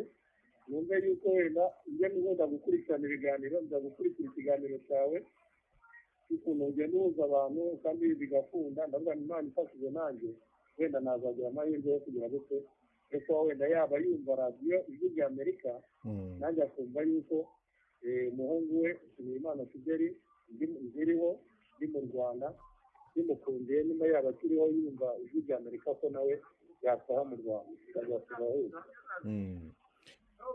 numve yuko wenda njye nkunda gukurikirana ibiganiro, nza gukurikira ikiganiro cyawe ukuntu ugenda uhuza abantu kandi bigakunda, ndavuga nti Imana ifashije nanjye wenda nazagira amahirwe yo kugira gute Yo kuba wenda yaba yumva radiyo Ijwi rya Amerika, nanjye akumva yuko umuhungu we Nshimiyimana Fideli nkiriho, ndi mu Rwanda, bimukundiye, niba yaba akiriho yumva Ijwi rya Amerika, ko nawe yataha mu Rwanda tukazahuza.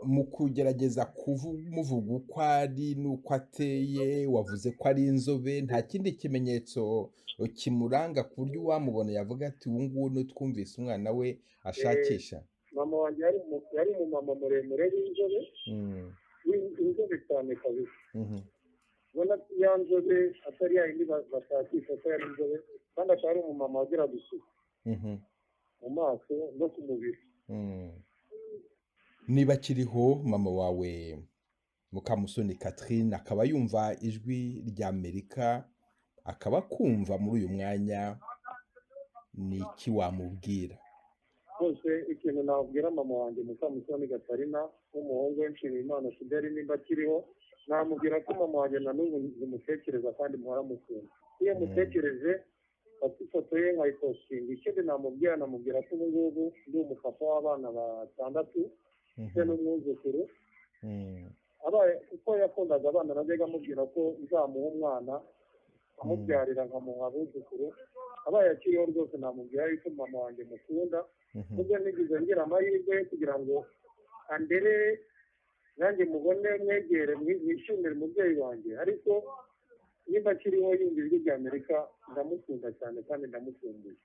Mu kugerageza kumuvuga uko ari n'uko ateye, wavuze ko ari inzobe. Nta kindi kimenyetso kimuranga ku buryo uwamubona yavuga ati: "Ubu ngubu twumvise umwana we ashakisha"? Mama wanjye yari umumama muremure w'inzobe, w'inzobe cyane kabisa. Ubona ya nzobe atari ya yindi bashakisha, ko yari inzobe, kandi akaba ari umumama wagiraga isuku mu maso no ku mubiri. Niba akiriho mama wawe Mukamusoni Catherine, akaba yumva Ijwi rya Amerika, akaba akumva muri uyu mwanya, ni iki wamubwira? Rwose ikintu nabwira mama wanjye Mukamusoni Gatarina w'umuhungu we Nshimiyimana Fideli, nimba akiriho, namubwira ko mama wanjye na n'ubu nzimutekereza kandi muhora mukunda. Iyo mutekereje mfata ifoto ye nkayipostinga. Ikindi namubwira ko ubu ngubu ndi umupapa w'abana batandatu ndetse n'umwuzukuru. Abaye kuko yakundaga abana, najyaga amubwira ko nzamuha umwana amubyarira nkamuha abuzukuru. Abaye akiriho rwose namubwira yuko mama wanjye mukunda, nubwo nigeze ngira amahirwe yo kugira ngo andere nanjye mubone, mwegere, mwishimire umubyeyi wanjye, ariko niba akiriho yumva Ijwi rya Amerika, ndamukunda cyane kandi ndamukumbuye.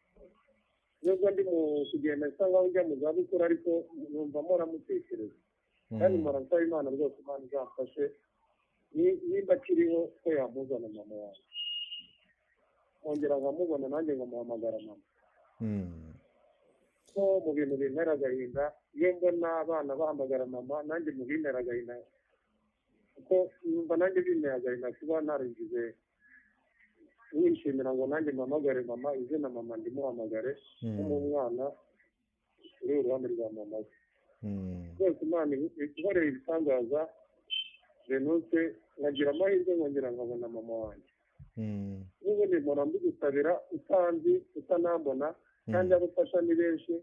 Nubwo ndi mu kugenda nsa nkaho njya mu zabukuru, ariko numva mpora mutekereza kandi mpora nsaba Imana rwose, Imana izamfashe nimba akiriho ko yamuzana mama wanjye, nkongera nkamubona, nanjye nkamuhamagara mama. Ko mu bintu bintera agahinda, iyo mbona abana bahamagara mama, nanjye mu bintera agahinda, kuko numva nanjye bintera agahinda kuba narigize wishimira ngo nanjye mpamagare mama, izina mama ndimuhamagare nk'umwana uri iruhande rwa mama we. Rwose Imana ikoreye ibitangaza Venuse, nkagira amahirwe nkongera nkabona mama wanjye. N'ubundi mpora mbigusabira utanzi, utanambona, kandi abo ufasha ni benshi.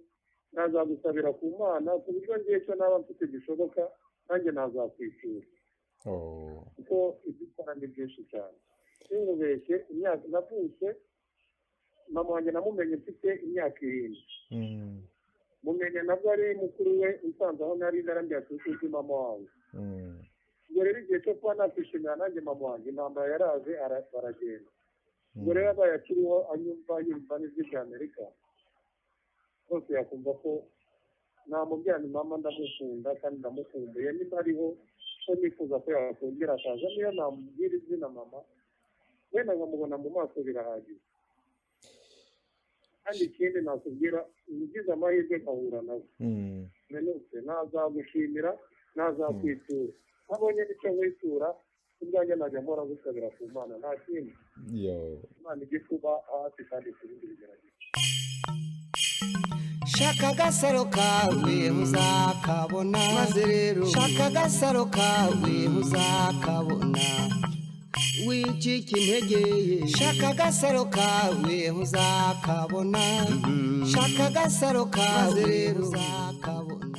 Nazagusabira ku Mana ku buryo ngiye icyo naba mfite gishoboka nanjye nazakwishyura, kuko ibyo ukora ni byinshi cyane. Sinkubeshye, imyaka navutse mama wanjye namumenye mfite imyaka 7. Mumenya nabwo ari mukuru we usanze aho nari narambye ati: "Uzi mama wawe?" Ubwo rero igihe cyo kuba nakwishimira nanjye mama wanjye, intambara yaraje baragenda. Ubwo rero abaye akiriho anyumva, yumva n'Ijwi rya Amerika, rwose yakumva ko namubwira ni mama ndamukunda kandi ndamukumbuye, niba ariho ko nifuza ko yakongera akaza. Niyo namubwira izina mama, wenda nkamubona mu maso, birahagije. Kandi ikindi nakubwira, ugize amahirwe nkahura nawe Venuse, nazagushimira, nazakwitura. Ntabonye n'icyo nkwitura, ubwanjye najya mpora ngusabira ku Mana, nta kindi. Imana ijye kuba hafi kandi kurindi bigeragezo. Shaka agasaro kawe muzakabona, maze rero shaka agasaro kawe muzakabona. Wicika intege, shaka agasaro kawe muzakabona, shaka agasaro kawe muzakabona.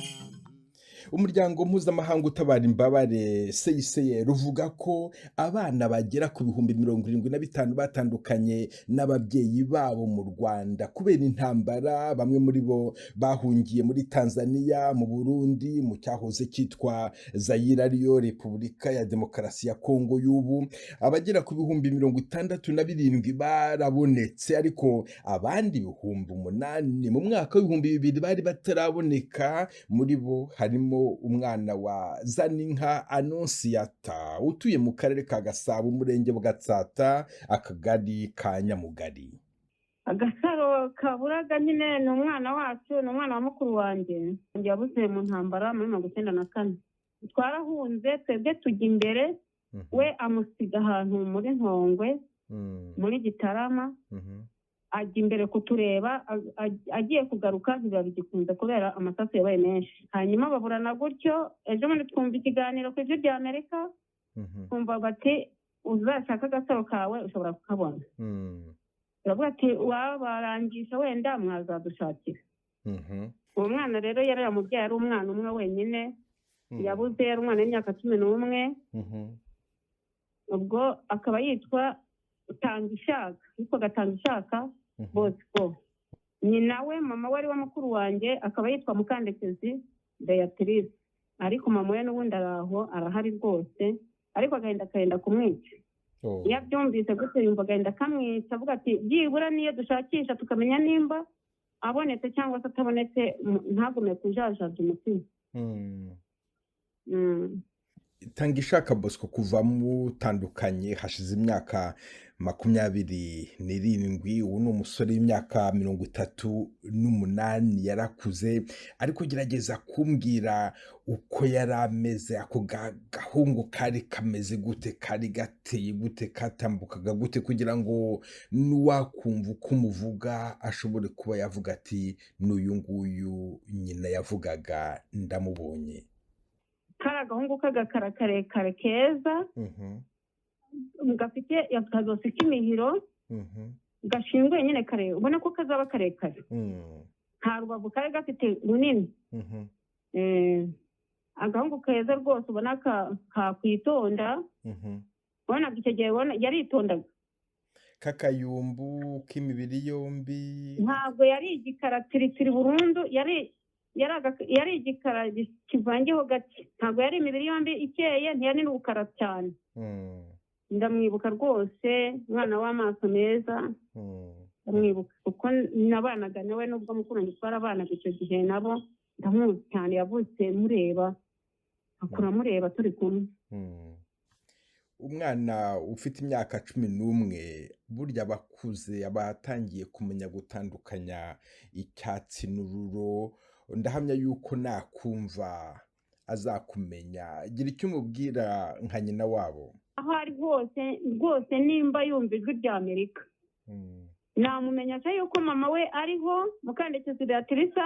Umuryango mpuzamahanga utabara imbabare CICR uvuga ko abana bagera ku 75,000 batandukanye n'ababyeyi babo mu Rwanda kubera intambara. Bamwe muri bo bahungiye muri Tanzania, mu Burundi, mu cyahoze cyitwa Zayire, ariyo Repubulika ya Demokarasi ya Kongo y'ubu. Abagera ku 67,000 barabonetse, ariko abandi 8,000 mu mwaka w'2000 bari bataraboneka. Muri bo harimo umwana wa Zaninka Anonsiyata utuye mu karere ka Gasabo, umurenge wa Gatsata, akagari ka Nyamugari. Agasaro kaburaga nyine ni umwana wacu, ni umwana wa mukuru wanjye yabuze mu ntambara muri 94. Twarahunze twebwe tujya imbere, we amusiga ahantu muri Ntongwe muri Gitarama, ajya imbere kutureba, agiye kugaruka ntibiba bigikunze kubera amasasu yabaye menshi, hanyuma baburana gutyo. Ejo bundi twumva ikiganiro ku Ijwi rya Amerika, twumva bati: "Uzashaka agasaro kawe ushobora kukabona." Turavuga ati: "Wabarangisha wenda mwazadushakira." Uwo mwana rero yari yamubyaye ari umwana umwe wenyine, yabuze yari umwana w'imyaka 11. Ubwo akaba yitwa Tangishaka, yitwaga Tangishaka Bosco. Nyina we, mama we ari we mukuru wanjye, akaba yitwa Mukandekezi Beatrice, ariko mama we n'ubundi araho, arahari rwose, ariko agahinda akenda kumwica. Iyo abyumvise gutyo yumva agahinda akamwica, avuga ati byibura niyo dushakisha tukamenya nimba abonetse cyangwa se atabonetse, ntagume kujajaza umutima. Tangishaka Bosco, kuva mutandukanye hashize imyaka 27, ubu ni umusore w'imyaka 38, yarakuze. Ariko gerageza kumbwira uko yari ameze, ako gahungu kari kameze gute, kari gateye gute, katambukaga gute, kugira ngo n'uwakumva uko umuvuga ashobore kuba yavuga ati n'uyu nguyu nyina yavugaga ndamubonye. Kari agahungu k'agakara karekare keza, gafite akazosi k'imihiro, gashinguye nyine kare, ubona ko kazaba karekare, nta rubavu kari gafite runini. Agahungu keza rwose, ubona kakwitonda, ubona icyo gihe yaritondaga. Kakayumbu k'imibiri yombi, ntabwo yari igikara tiritiri burundu, yari igikara kivangeho gake, ntabwo yari imibiri yombi ikeye, ntiyari n'ubukara cyane. Ndamwibuka rwose, umwana w'amaso meza, ndamwibuka kuko nabanaga nawe, nubwo mukuru wanjye twarabanaga icyo gihe nabo, ndamuzi cyane, yavutse mureba, akura mureba turi kumwe. Umwana ufite imyaka 11 burya abakuze aba atangiye kumenya gutandukanya icyatsi n'ururo. Ndahamya yuko nakumva azakumenya. Gira icyo umubwira nka nyina wabo. Aho ari hose rwose, nimba yumva ijwi rya Amerika, namumenya yuko mama we ariho, Mukandekezi Beatrice,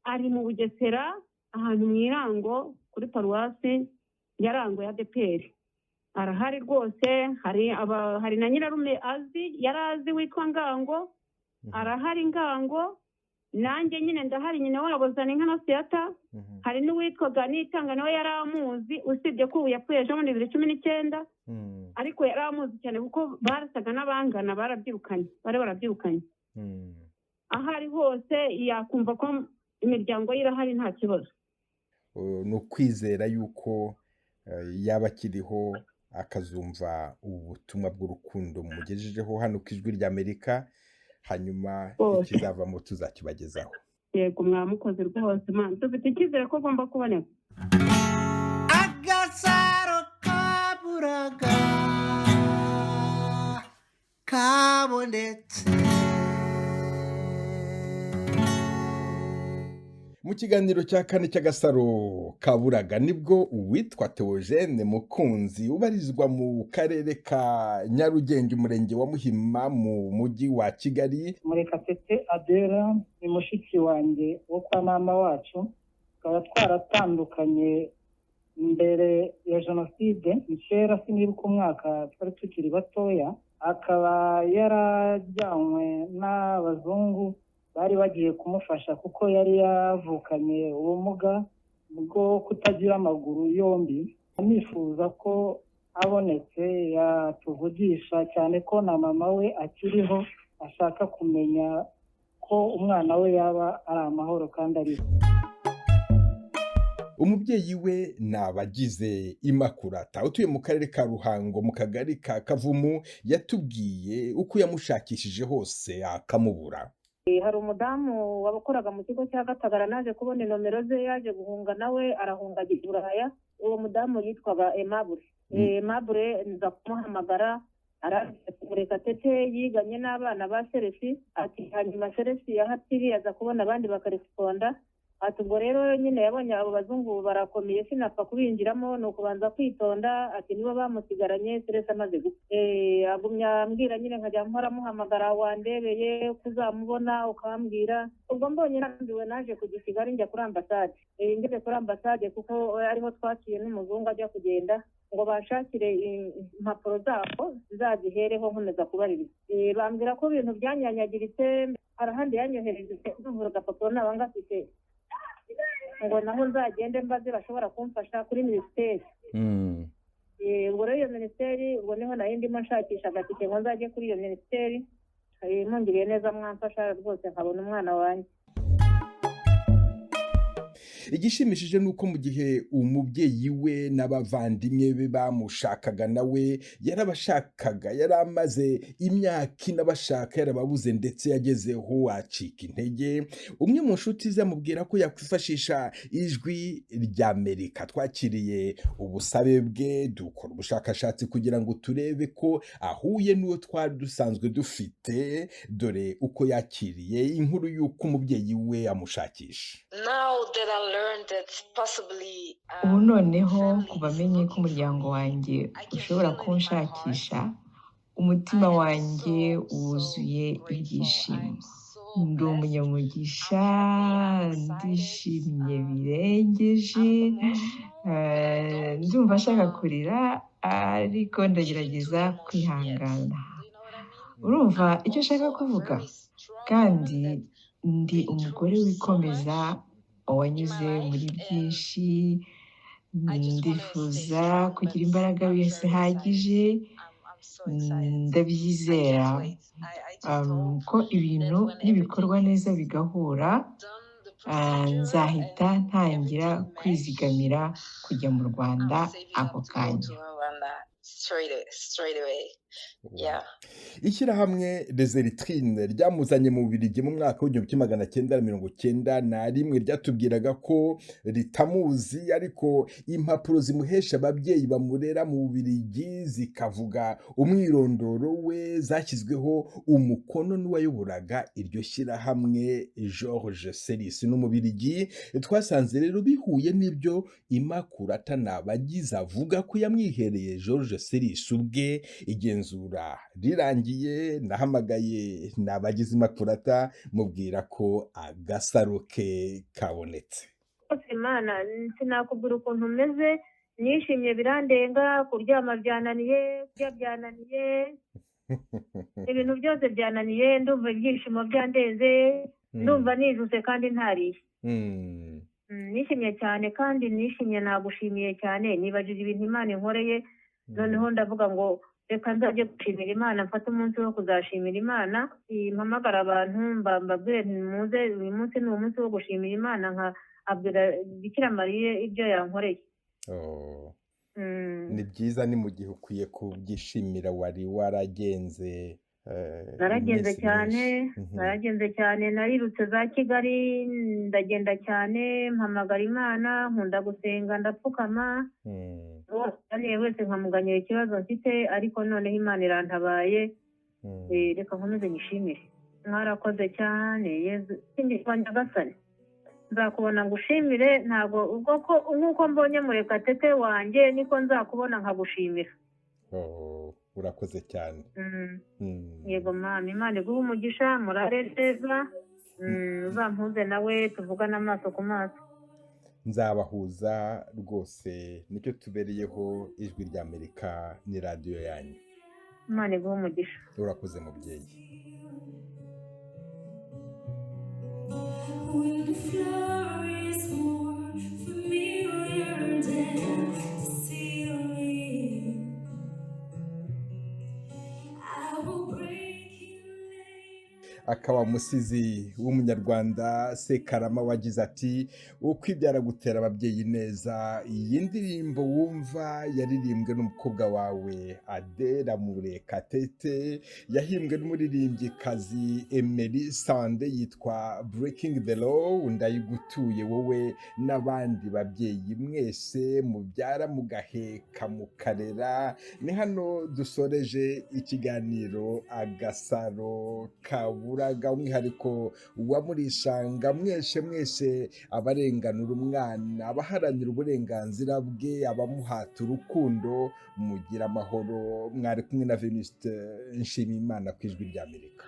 ari mu Bugesera, ahantu mu Irango kuri paruwasi ya Rango ya ADEPR. Arahari rwose, hari na nyirarume azi, yari azi witwa Ngango, arahari Ngango. Nanjye nyine ndahari, nyina wabo Zaninka Nosiata. Hari n'uwitwaga Nitanga, nawe yari amuzi, usibye ko ubu yapfuye ejo muri 2019, ariko yari amuzi cyane kuko barasaga n'abangana, barabyirukanye, bari barabyirukanye. Aho ari hose yakumva ko imiryango ye irahari, nta kibazo. Ni ukwizera yuko yaba akiriho akazumva ubutumwa bw'urukundo mugejejeho hano ku Ijwi ry'Amerika, hanyuma ikizavamo tuzakibagezaho. Yego, mwamukoze rwose, mwana dufite icyizere ko agomba kuboneka. Agasaro kaburaga kabonetse. Mu kiganiro cya kane cy'Agasaro kaburaga nibwo uwitwa Theogene Mukunzi ubarizwa mu karere ka Nyarugenge, umurenge wa Muhima mu mujyi wa Kigali. Murekatete Adela ni mushiki wanjye wo kwa mama wacu, tukaba twaratandukanye mbere ya jenoside, ni kera sinibuka umwaka, twari tukiri batoya. Akaba yarajyanywe n'abazungu bari bagiye kumufasha kuko yari yavukanye ubumuga bwo kutagira amaguru yombi. Nifuza ko abonetse yatuvugisha, cyane ko na mama we akiriho, ashaka kumenya ko umwana we yaba ari amahoro kandi ariho. Umubyeyi we ni abagize Imakurata utuye mu karere ka Ruhango mu kagari ka Kavumu, yatubwiye uko yamushakishije hose akamubura. Hari umudamu wakoraga mu kigo cya Gatagara, naje kubona inomero ze, yaje guhunga nawe arahunga ajya i Buraya. Uwo mudamu yitwaga Aimable. Aimable nza kumuhamagara, Murekatete yiganye n'abana ba Seresi, ati hanyuma Seresi yahatiri aza kubona abandi bakaresiponda, Ati ubwo rero nyine yabonye abo bazungu barakomeye, sinapfa kubinjiramo, ni ukubanza kwitonda. Ati nibo bamusigaranye Seresi amaze gupfa. Agumya ambwira nyine, nkajya mpora muhamagara, wandebeye kuzamubona ukambwira. Ubwo mbonye nambiwe, naje kujya i Kigali, njya kuri ambasade. Ngeze kuri ambasade, kuko ariho twaciye n'umuzungu ajya kugenda, ngo bashakire impapuro zabo zazihereho nkomeza kubaririza. Bambwira ko ibintu byanyanyagiritse, hari ahandi yanyohereje, ndumva agapapuro naba ngafite, ngo naho nzagende mbaze bashobora kumfasha kuri minisiteri. Ubwo rero iyo minisiteri, ubwo niho nari ndimo nshakisha agatike ngo nzajye kuri iyo minisiteri. Mungiriye neza mwamfasha rwose nkabona umwana wanjye. Igishimishije ni uko mu gihe umubyeyi we n'abavandimwe be bamushakaga, nawe yarabashakaga. Yari amaze imyaka 4 abashaka, yarababuze, ndetse yagezeho acika intege. Umwe mu nshuti ze amubwira ko yakwifashisha Ijwi ry'Amerika. Twakiriye ubusabe bwe, dukora ubushakashatsi kugira ngo turebe ko ahuye n'uwo twari dusanzwe dufite. Dore uko yakiriye inkuru y'uko umubyeyi we amushakisha. Ubu noneho kuva menye ko umuryango wanjye ushobora kunshakisha, umutima wanjye wuzuye ibyishimo. Ndi umunyamugisha, ndishimye birengeje, ndumva nshaka kurira, ariko ndagerageza kwihangana. Urumva icyo nshaka kuvuga? Kandi ndi umugore wikomeza, wanyuze muri byinshi. Ndifuza kugira imbaraga zihagije. Ndabyizera ko ibintu nibikorwa neza bigahura, nzahita ntangira kwizigamira kujya mu Rwanda ako kanya. Ishyirahamwe Les Eritrines ryamuzanye mu Bubiligi mu mwaka w'1991 ryatubwiraga ko ritamuzi, ariko impapuro zimuhesha ababyeyi bamurera mu Bubiligi zikavuga umwirondoro we, zashyizweho umukono n'uwayoboraga iryo shyirahamwe, Georges Seris n'Umubirigi. Twasanze rero bihuye n'ibyo Imakurata Nabagize avuga ko yamwihereye Georges Seris ubwe. Igenzura rirangiye, nahamagaye Nabagize Imakurata, mubwira ko agasaro ke kabonetse. Imana, sinakubwira ukuntu umeze, nishimye birandenga, kuryama byananiye, kurya byananiye, ibintu byose byananiye, ndumva ibyishimo byandenze, ndumva nijuse kandi ntariye. Nishimye cyane kandi nishimye, nagushimiye cyane, nibajije ibintu Imana inkoreye. Noneho ndavuga ngo reka nzajye gushimira Imana, mfate umunsi wo kuzashimira Imana, mpamagara abantu mbabwire nti muze, uyu munsi ni umunsi wo gushimira Imana, nkabwira Bikira Mariya ibyo yankoreye. Ni byiza, ni mu gihe ukwiye kubyishimira, wari waragenze. Naragenze cyane, naragenze cyane, narirutse za Kigali, ndagenda cyane, mpamagara Imana, nkunda gusenga, ndapfukama, wese nkamuganyira ikibazo mfite, ariko noneho Imana irantabaye. Reka nkomeze nyishimire. Mwarakoze cyane Yezu Nyagasani, nzakubona ngushimire. Ntabwo ubwo ko nk'uko mbonye Murekatete wanjye niko nzakubona nkagushimira. Urakoze cyane. Yego mama, Imana iguhe umugisha, murare neza, uzampuze nawe tuvugane amaso ku maso. Nzabahuza rwose, nicyo tubereyeho. Ijwi ry'Amerika ni radiyo yanyu. Imana iguhe umugisha. Urakoze mubyeyi. Akaba umusizi w'umunyarwanda Sekarama wagize ati: ukwibyara gutera ababyeyi neza. Iyi ndirimbo wumva yaririmbwe n'umukobwa wawe Adela Murekatete, yahimbwe n'umuririmbyikazi Emery Sande, yitwa Breaking the Law. Ndayigutuye wowe n'abandi babyeyi mwese mubyara mugaheka mukarera. Ni hano dusoreje ikiganiro Agasaro Kabura. Kaburaga, umwihariko wa Murisanga. Mwese mwese abarenganura umwana, abaharanira uburenganzira bwe, abamuhata urukundo, mugira amahoro. Mwari kumwe na Venuste Nshimiyimana ku Ijwi ry'Amerika.